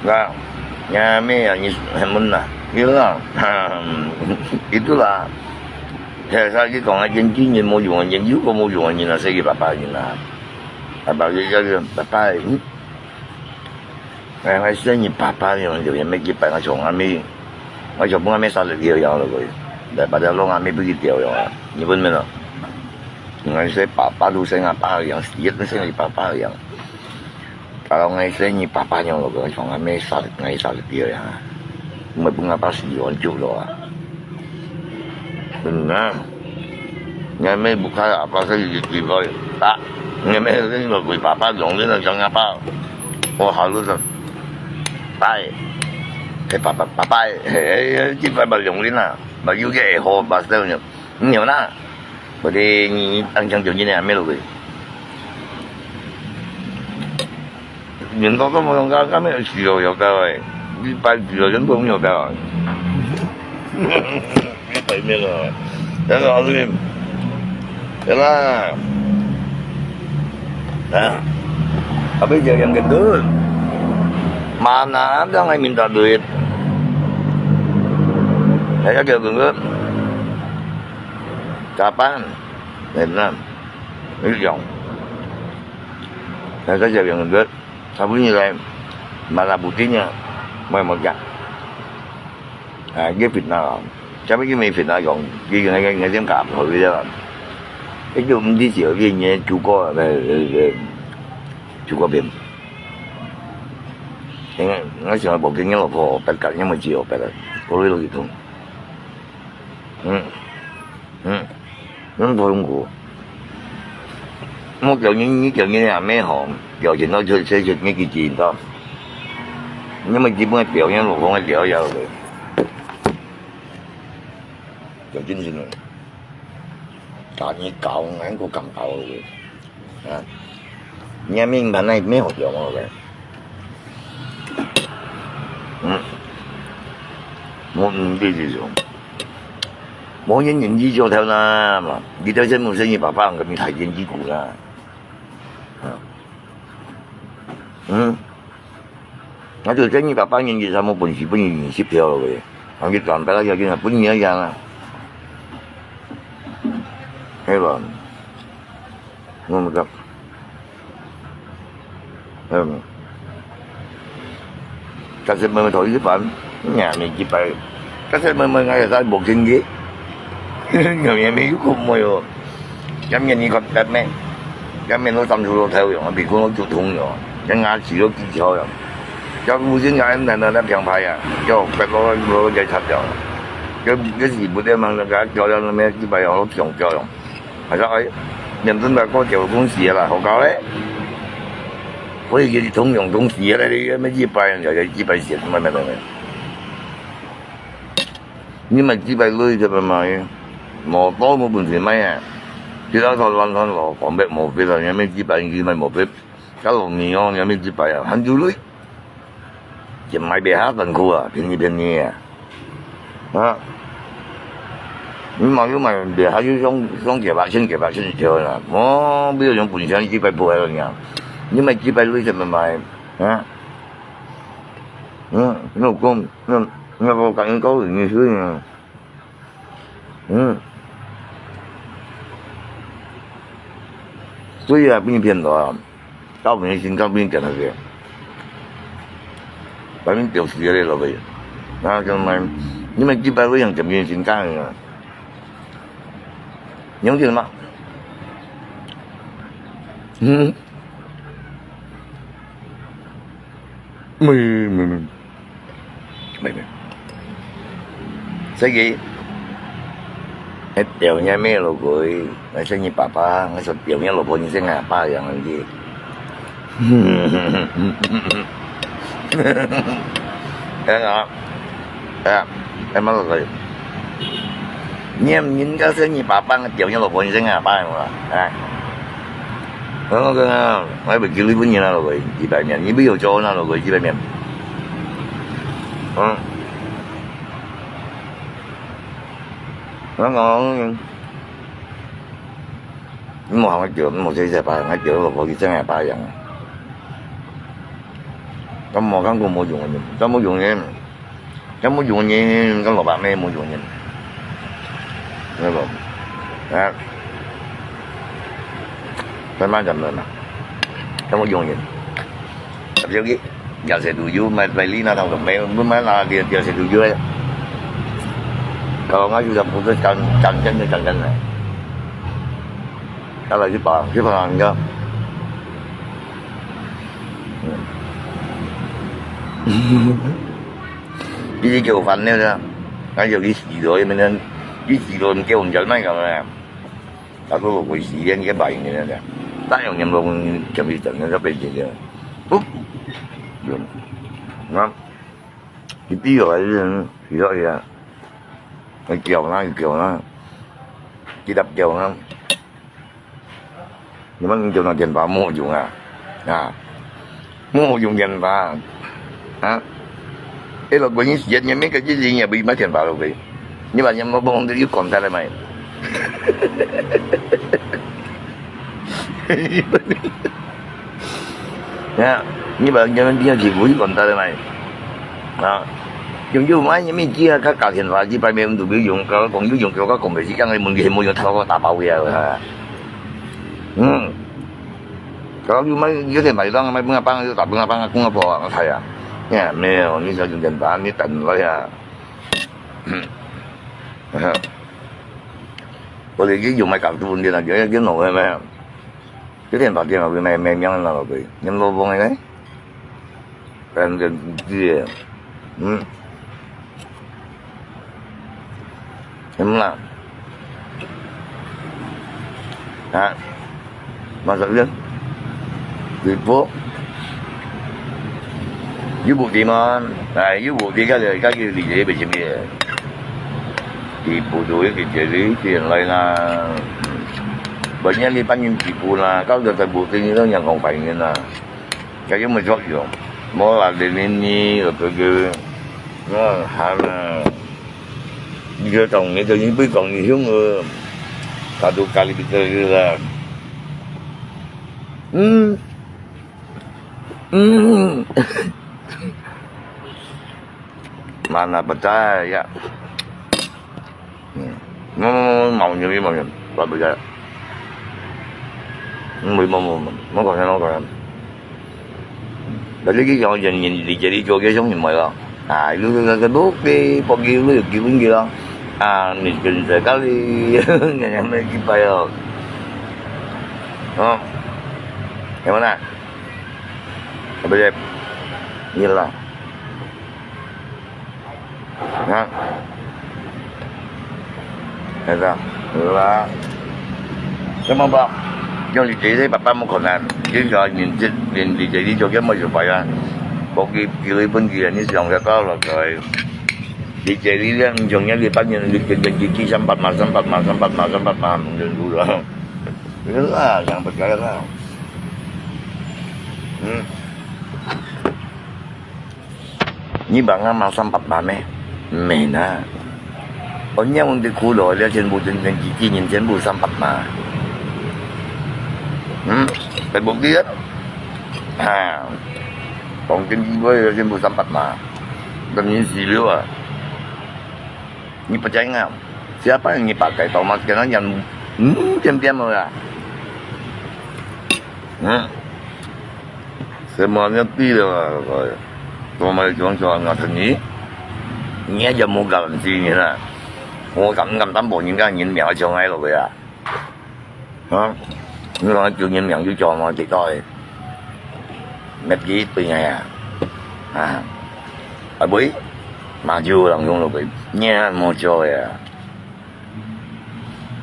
啊，呀咩啊，你很悶啦，有啦，哈，itu啦。 係，所以講啊，人見人無用啊，人有個無用啊，人啊，死佢爸爸人啊。爸爸就叫佢，爸爸，嗯。哎，𠊎死你爸爸呢，就也無去拜，𠊎從來無，𠊎就分𠊎姆殺了佢樣了佢。來，把條路啊，姆分佢掉了啊，你問沒有？𠊎死爸爸都死𠊎爸樣，死也都死你爸爸樣。 Kalau𠊎死你爸爸樣，老哥，從來無殺，𠊎殺了佢啊。毋係分阿爸死完就了啊。嗯啊，𠊎姆不開阿爸死一句話，打，𠊎姆死了佢爸爸樣，你能想阿爸？我好了，拜，嘿，爸爸，拜拜，嘿，嘿，這拜拜樣，你啦，把有个好，把死了，你有啦。 Berarti你ang chang jong ni ambil ke. Minta tu orang kami sio yo kau ai. Di pai sio jen pun yo kau. Di pai mil lah. Jen lah Alim. Jen lah. Nah. Habis dia yang gendut. Mana ada yang minta duit. Saya kira gendut. Kapan? Vietnam. Ví dụ. Là cái giờ gần Tết, sau bốn như đây, mà là Putin nha, mày một chặng. À, cái Việt Nam, chắc biết cái Mỹ Việt Nam còn, cái người, người, người Việt Nam cảm thấy cái đó. Cái dù mình đi chịu cái gì, chủ có, về, về, về, chủ có biển. Thế nói chung là bộ kinh tế là phổ, tất cả những mà chịu, phải là có lý do gì không? Ừ. 嗯，恁痛苦。我叫你，你叫你阿姆吼，叫人到出，出，出，你去見到。你們基本表演，老公个表演了。叫真正个，打你搞，俺个感觉了。 啊，你也明白那没有用了呗。嗯，我，嗯，对这种，我年纪就头啦嘛，你到现在生意爸爸，我给你抬年纪股啦。啊，嗯。 那就真你爸爸年纪差不多本事，本人二十票了喂，还去赚白了要紧啊，本人一样啊，对吧？我们讲，嗯，但是慢慢头一班，你还没几百，但是慢慢俺也在无经济。 有也没有个没有，也没你个白咩，也没有当初老头样，没跟我沟通样，人家只有技巧样。要不是人家那那那平牌啊，叫白老老在插掉，要要是不得忙那个漂亮那么几百样，我想漂亮，还是哎，认真的过九公司了，好搞嘞。我也是通用东西了，也没几百样，也几百钱，没没没没。你買幾百鐳就買買，無多無本錢買啊！其他說亂亂咯，講白無必要，你買幾百，你買無必要，該老米哦，你買幾百啊，還有鐳，就買別下辛苦啊，便宜便宜啊！啊！你買又買，別下又上上幾百千、幾百千一條啦，無必要用本錢幾百步來了你啊！你買幾百鐳就買買啊！嗯，你有講，那那我感覺高人的事情啊。 嗯。所以啊，分你騙到啊，到你心肝分你騙到个，把你丢死了落去。啊，干嘛？你们几百个人怎么心肝啊？了解了吗？嗯。 没没没没没。所以，哎，表面没有鬼，那是你爸爸，那是表面老婆，你是俺爸一样的。哎呀，哎呀，哎，蛮老鬼。 你人家是你爸爸，表面老婆，你是俺爸，有无啦？哎，我讲啊，我还没给你本人啊，老鬼，几百面，你没有交那老鬼几百面。嗯。我讲，你莫喊我叫，你莫说一声爸，我叫老婆，你真俺爸一样啊。我没看过没用的，真没用的。 有没有用人？跟老板没没用人，那个，哎，慢慢讲慢慢，有没有用人？Tapi lagi, biasa tujuh, mai beli na tahu, mai mai na dia biasa tujuh eh. Kalau nggak sudah putus kan, kan kan kan kan. Kalau si Pak, si Pak enggak. 呢啲叫煩惱啦，那有啲事咯，因為呢，啲事咯，唔叫人做咩咁啊？大家都會死嘅，呢個病嘅呢，但係用人講，就係真嘅，就變成嘅。哦，啊，佢必要係呢，係咯，係啊，佢叫啦，佢叫啦，佢答叫啦。 你們用那電話無用啊？啊，無用電話啊！哎，老鬼，你時間也沒個一零也不買電話了喂，你把人家摸摸的又講出來嘛？啊，你把人家電話又講出來嘛？啊，用用買你們機啊，佢打電話，一百面都不用，佢講有用，佢講講不係，這樣的問題無用，佢打包回來了。 嗯。Kalau you mai, you tem mai dang mai bunga pang, you tak bunga pang, aku ngapa, aku ngapa ya. Ya, 沒有，你小心點吧，你等我呀。我哋已經用埋搞到你啦，已經弄了咩？這點發電了，沒沒名了，你老公呢？ 反正自己，嗯，嗯啦，啊，masak dia，直播，有目的嘛，哎，有目的，該就該就理解不清楚。直播就一直接一直來啦，banyak ni banyak直播啦，搞到在目的你都陽光反應啦。 Kayu mejok yo. Mola denini lo kege. Mola hana. Dia tong ni tu ni pui kong ni hiung lo. Satu kali kita lah. Hmm. Hmm. Mana percaya? Hmm. Mau mau mau mau mau mau mau mau mau. Mau mau mau mau mau mau mau mau mau. Jadi kita yang yang di jadi juga yang ni mai lah. Ah, itu tu tu tu tu, pergi dulu, pergi dulu lah. Ah, miskin sekali. Yang yang mai kita ya. Oh. Yang mana? Apa dia? Inilah. Ha? Kata, lah. Sama ba? Yang di desa papa mo konan. Jadi kalau ni ni di jadi juga mau supaya. Koki kiri pun dia ni siang kata lah kai. 你這裡咧，你像人家半年，你天天去，去三百碼，三百碼，三百碼，三百碼，毋認輸啦。有啦，想不開啦。嗯。你把俺碼三百碼咩？毋係啦。我讓你苦惱了，全部天天去，今年全部三百碼。嗯，還無去啊？啊，當今機會全部三百碼，等於死了啊！ 你不知啊，siapa yang你pakai Thomas kena yang hmm, diam-diam lah. Hmm. Semuanya 對了啊，Thomas 講講啊，你，你也無garansi你啦。我敢敢擔保人家人命會上來了呀？ 啊，你講救人命有救無？幾多个？滅幾對个啊？啊，啊，毋會，嘛就有人用落去，你也無救个啊。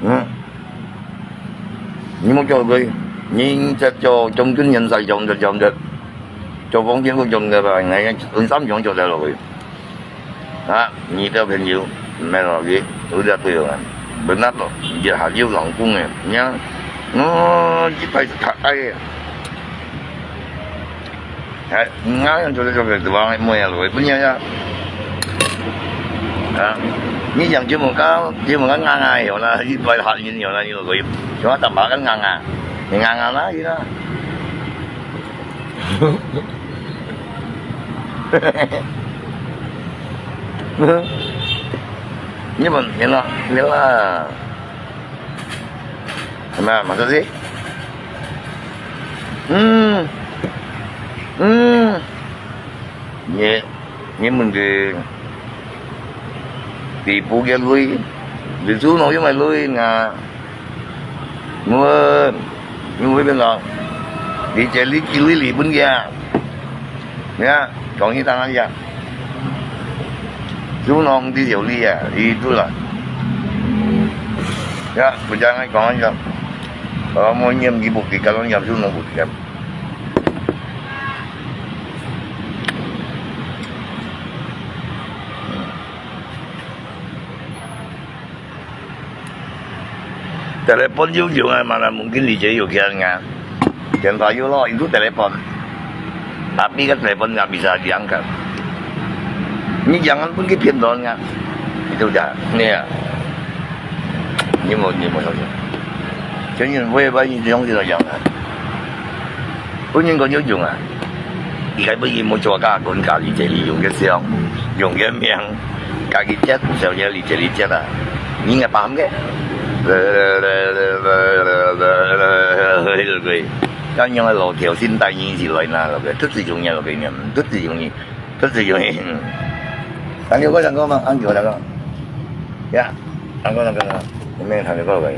嗯，你無救佢，你再救將軍元帥救得救得，救奉天都救得吧，你三種救得落去。 啊，你兜朋友，毋係落去，有這對个，本來咯，你還有人講个，你看，哦，一排是較矮个，哎，你看，做得做得，就往尾啊落去，不然呀，啊，你講這麼高，這麼高，硬硬个啦，一排下面有啦，你落去，像打麻將硬硬，你硬硬啦，你啦。 你問，你啦，你啦。係咪啊？Masa sih? Hmm. Hmm. Ni, ni mungkin tipu cái lui, di su no yung mai lui nga. Mun, mun bên đó, đi chơi đi kêu đi bên kia. Ya, còn như ta nói ya. Chú nó không đi điều đi à, đi tu là. Ya, bây giờ ngay còn ya. Kalau mau nyiam di bukit, kalau nyiam chú nó bukit. Telepon有用啊，mana mungkin你這有錢啊？電話有咯，itu telepon. Tapi kan telepon nggak bisa diangkat. Ini jangan pun kita doang ya. Itu dah. Ini ya. Ini mau, ini mau saja. Jadi, 我也把你用這个讲啊。本人讲有用啊。 佢个本意無做假，講家己這裡用个相，用个名，家己接，小姐你這裡接啊，你个白个，對不對？恁樣个老調性帶你一起來拿落去，都最重要个，都最容易，都最容易。嗯。談條歌，談歌嘛，談條歌，談歌。呀，談歌，談歌，談歌。有沒有談條歌可以？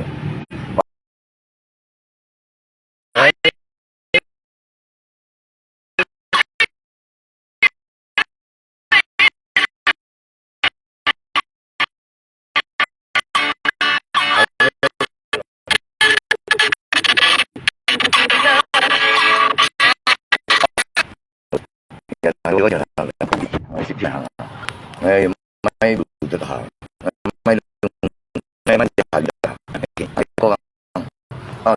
哎，買路得好，買，買，買，買，買，啊。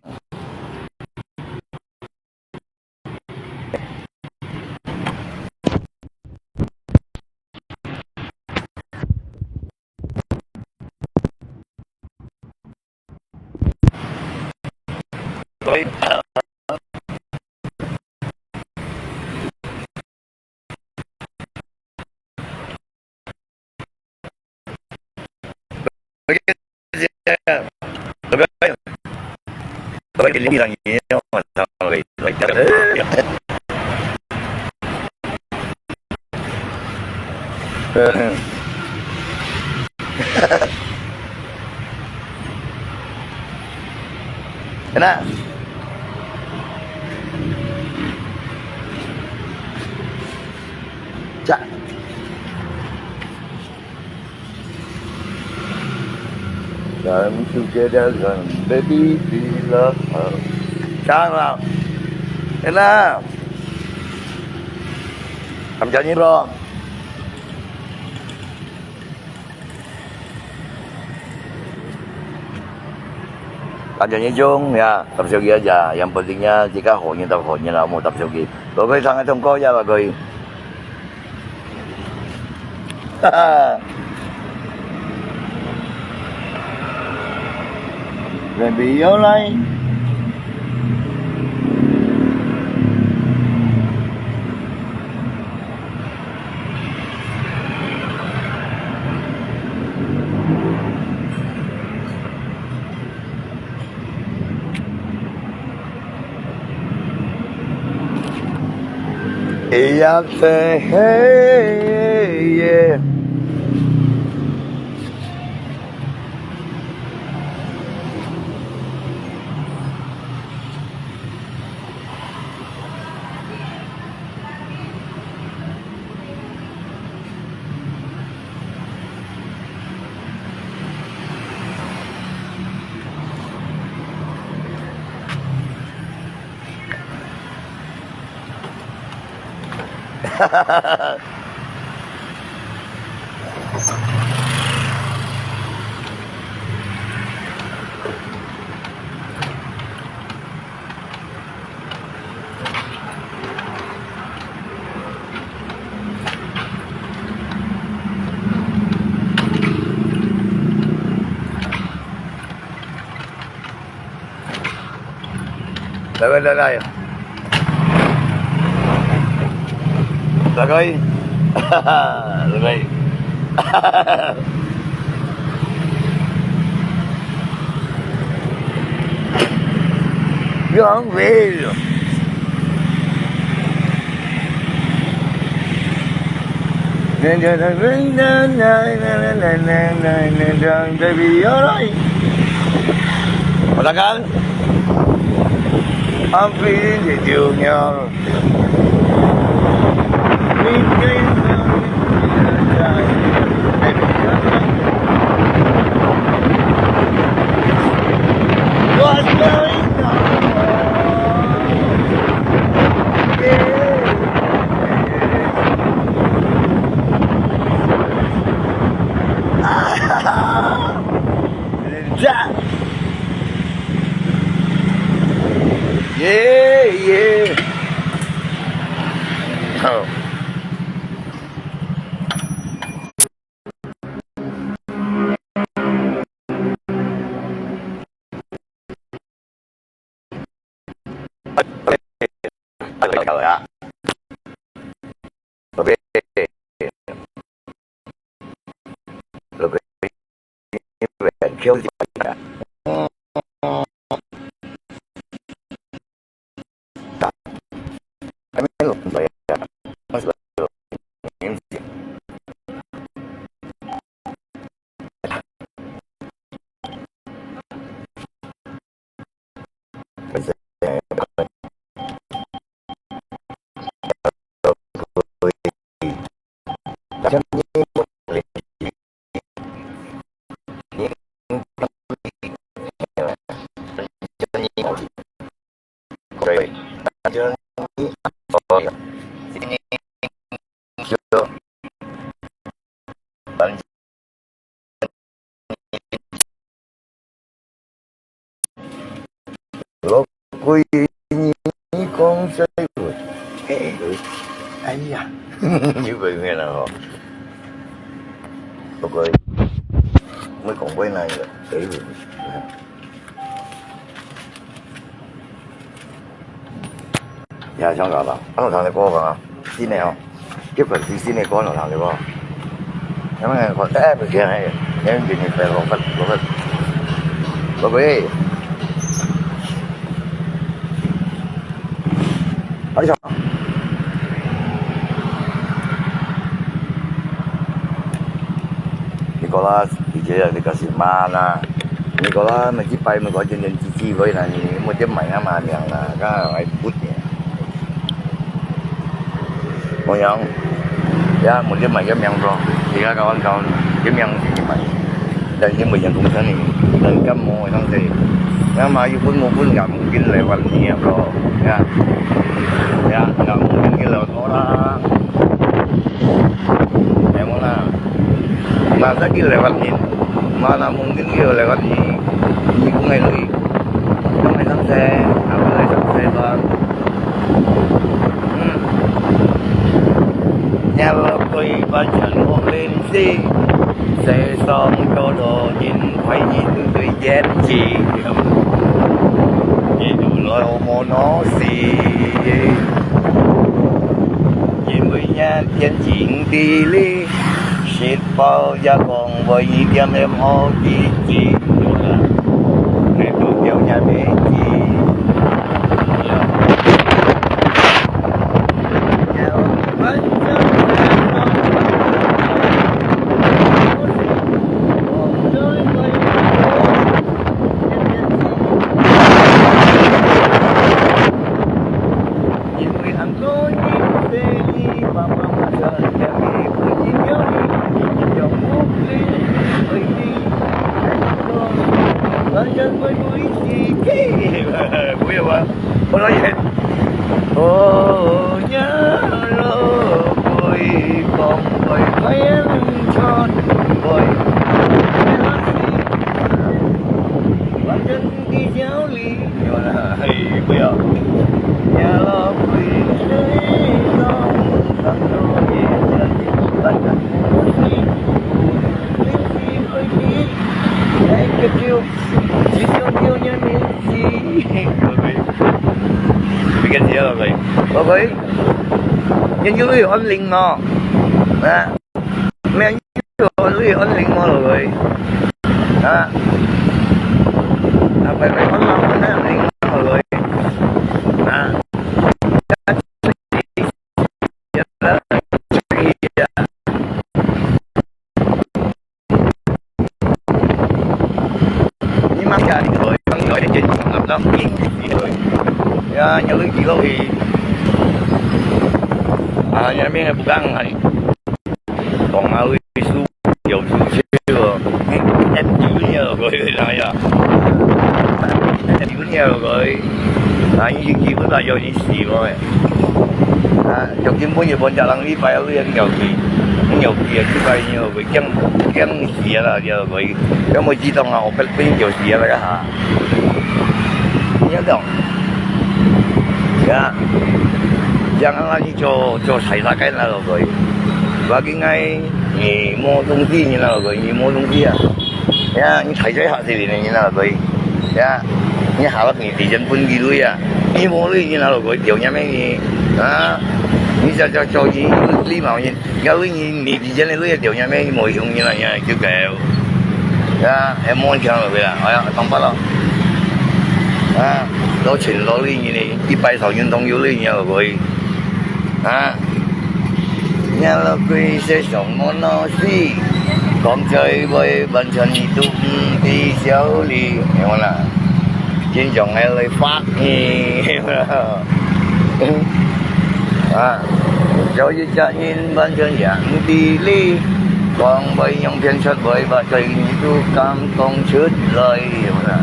Enak. Cak. Come together, come, baby, be love. Cak lah. Enak. Kamu janji belum? 啊，就呢種呀，搭手機啊，呀，yang penting呀，自家好人搭好人啦，莫搭手機。不過佢上个通過呀，不過。哈哈。Baby，又來。 哎呀，嘿耶！來，來，來，來。大哥，大哥。Long way. 我大哥，I'm feeling the junior. What's going on? Yeah. Yeah, yeah. Oh. 老鬼，你講啥物？哎呀，你會咩啦吼？不過，我講過那個，哎呦。 也想搞吧，啊，有聽你歌吧？新的哦，這款是新的歌，有聽你歌？那麼个，哎，不行，哎，年紀你快落分，落分，落分。啊，你想？ Nicholas，姐姐啊，你个是mana？Nicholas，每一擺每個天天姊姊會啦，你每天買啊嘛名啦，剛好來不點。我講，呀，每天買个名咯，你看搞完搞，个名自己買。 但因為人工生理，人感冒个東西，那麼一分五分也毋緊來發熱咯，呀，呀，也毋緊來多啦，係無啦？那再緊來發熱，嘛那毋緊要來發熱，你講个對。哎，下回再上西班。嗯。若落去半山屋林子，西上有路人排一隊队演戏，一路來無鬧事，因為若天晴地利，食飽也講會一點點好日子，你都叫若日子。 不要啊，我老远。哦，呀，老鬼，光辉快乐传回。 你个姐老鬼，老鬼，你有没有安零哦？啊？ 咩？你有安零無落去？啊？啊，拜拜，安零無落去？啊？你媽呀，你可以放有一點點，呀，你可以落去。啊，你那邊不敢啊？ 講啊，會輸，有輸球哦。哎，哎，有了，各位，哎呀。哎，有了，各位。啊，已經基本上有一死了，哎。啊，就根本就分家人禮拜六日很有氣，很有氣啊，禮拜六會驚，驚死啊啦，各位。要麼激動啊，我分，分就死啊，那個哈。你要懂。 呀，像恁樣你做，做晒晒个那老鬼，我應該你無東西，你那老鬼，你無東西啊。呀，你抬在下這裡呢，你那老鬼。呀，你下落你地震分幾鐳啊？你無鐳，你那老鬼，掉下面你，啊，你這，這，這，你禮貌人。 Kawin ni, ni di dyan ni luya, diyaw niya may mo yung nila niya, kiyo kayo. Ya, eh, mo ang kiyang luya. Ay, tampa lo. Ah, lo chin lo li ni, di pai sao yun tong yu li niya lo koi. Ah, niya lo koi se song mo no si. Kong chay boy, ban chan ni tu, mm, di siaw li. Yung wala. Chin jong ay lay fak ni. 啊，有一隻人完全也毋知你，講會用騙出來，把罪你都敢講出來，有啦。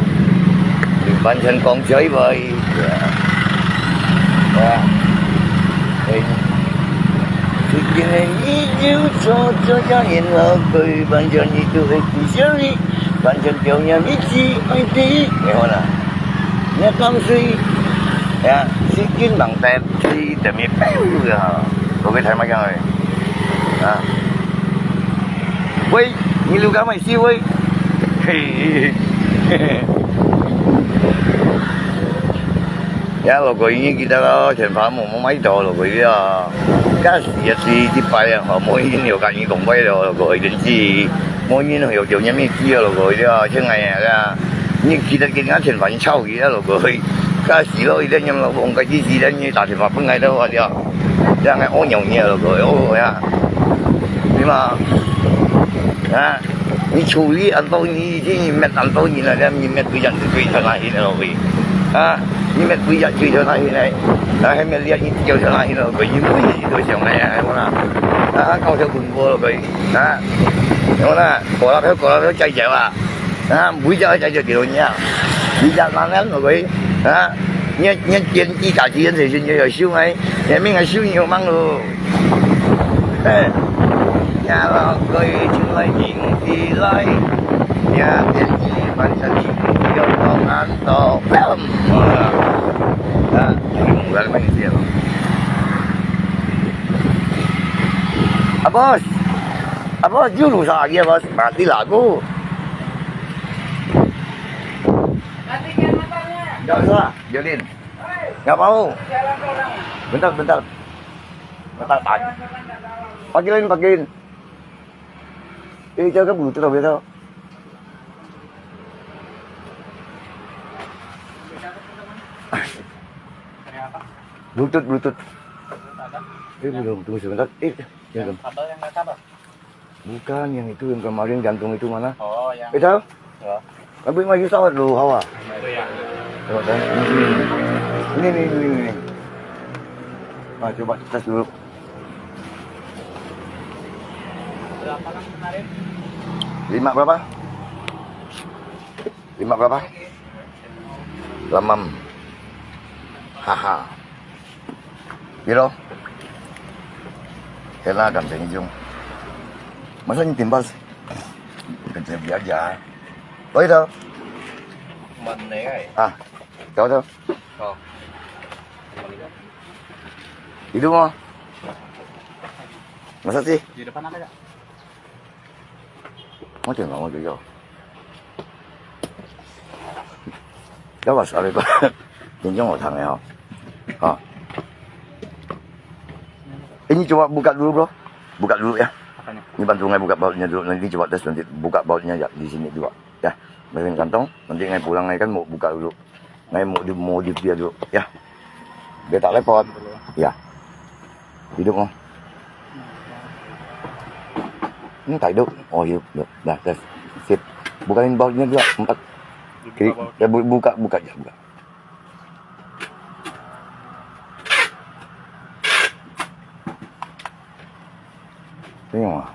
完全講出來，對啊。對啊。哎，最近的你就做，做這人了，佢完全你都會不想你，完全表演你只愛你，有啦。你講誰？呀，最近忙得 Si demi pau ya. Kau kata macam ni. Ha. Wei, ni lu kau mai si wei. Hei. Ya, lo kau ini kita lah, chen pa mo mo mai do lo kau ya. Kasi ya si di pa ya, mo ini yo kan ni kong bai lo lo kau ini si. Mo ini yo yo nyam ni si lo kau ya, chen ngai ya. Ni kita kin ngan chen pa ni chau ya lo kau. Kasi lo ida nyam lo bong kasi si dan ni ta chen pa pun ngai do ya. 這樣个屙尿尿咯，哦呀，對嘛？啊，你處理恁多，你已經滅恁多人了，你滅對人是對在哪裡了喂？啊，你滅對人對在哪裡呢？啊，還滅你你掉在哪裡了喂？你每日都想來啊，我啦，啊，搞條滾鍋了喂？啊，我啦，過了票，過了票，解決啊！ 啊，每隻愛解決幾多年啊？你隻男人落去，啊，你，你見佢家己人就先就要收哎，你明个收你有忙咯。嘿，呀，落去就來迎起來。Ya, dia ini macam ni. Dia orang atau film. Ah, bingung lah main dia. Ah, bos. Ah, bos, juru saja, bos. Mati lagu. Matikan matanya. Enggak usah, Jolin. Enggak mau. Bentar, bentar. Bentar, Pak. Pakilin, pakilin. Eh, jaga butut apa itu? Bluetooth, Bluetooth. Eh, belum. Tunggu sebentar. Eh, jangan. Kabel yang nggak kabel? Bukan, yang itu, yang kemarin jantung itu mana? Oh, yang itu? Itu? Ya. Tapi maju sawat dulu, hawa. Itu ya. Coba, kan? Ini, ini, ini, ini, ini. Ah, coba tes dulu. Berapa kan kemarin? Lima berapa? Lima berapa? Lamam. Haha. Piro? Kena kan pensiun. Masa ni timbal? Kerja biasa. Oh, itu. Mana, eh? Ah, tahu tu. Oh. Itu mah. Masa sih? Di depan ada nggak? 我電話我就要。Lawas, abe ko. Kencang orang tangan, ha. Ha. Ini coba buka dulu, bro. Buka dulu, ya. Apanya? Ini bantu ngai buka bautnya dulu. Nanti coba tes nanti buka bautnya, ya, di sini dua. Ya, mungkin kantong. Nanti ngai pulang ngai kan mau buka dulu. Ngai mau di, mau di dia dulu, ya. Dia tak repot. Ya. Hidup mo. Hmm, tak hidup. Oh, hidup. Hidup. Dah, dah. Sip. Bukain bautnya juga. Empat. Kiri. Ya, bu-, buka, buka je, buka. Tengok ah.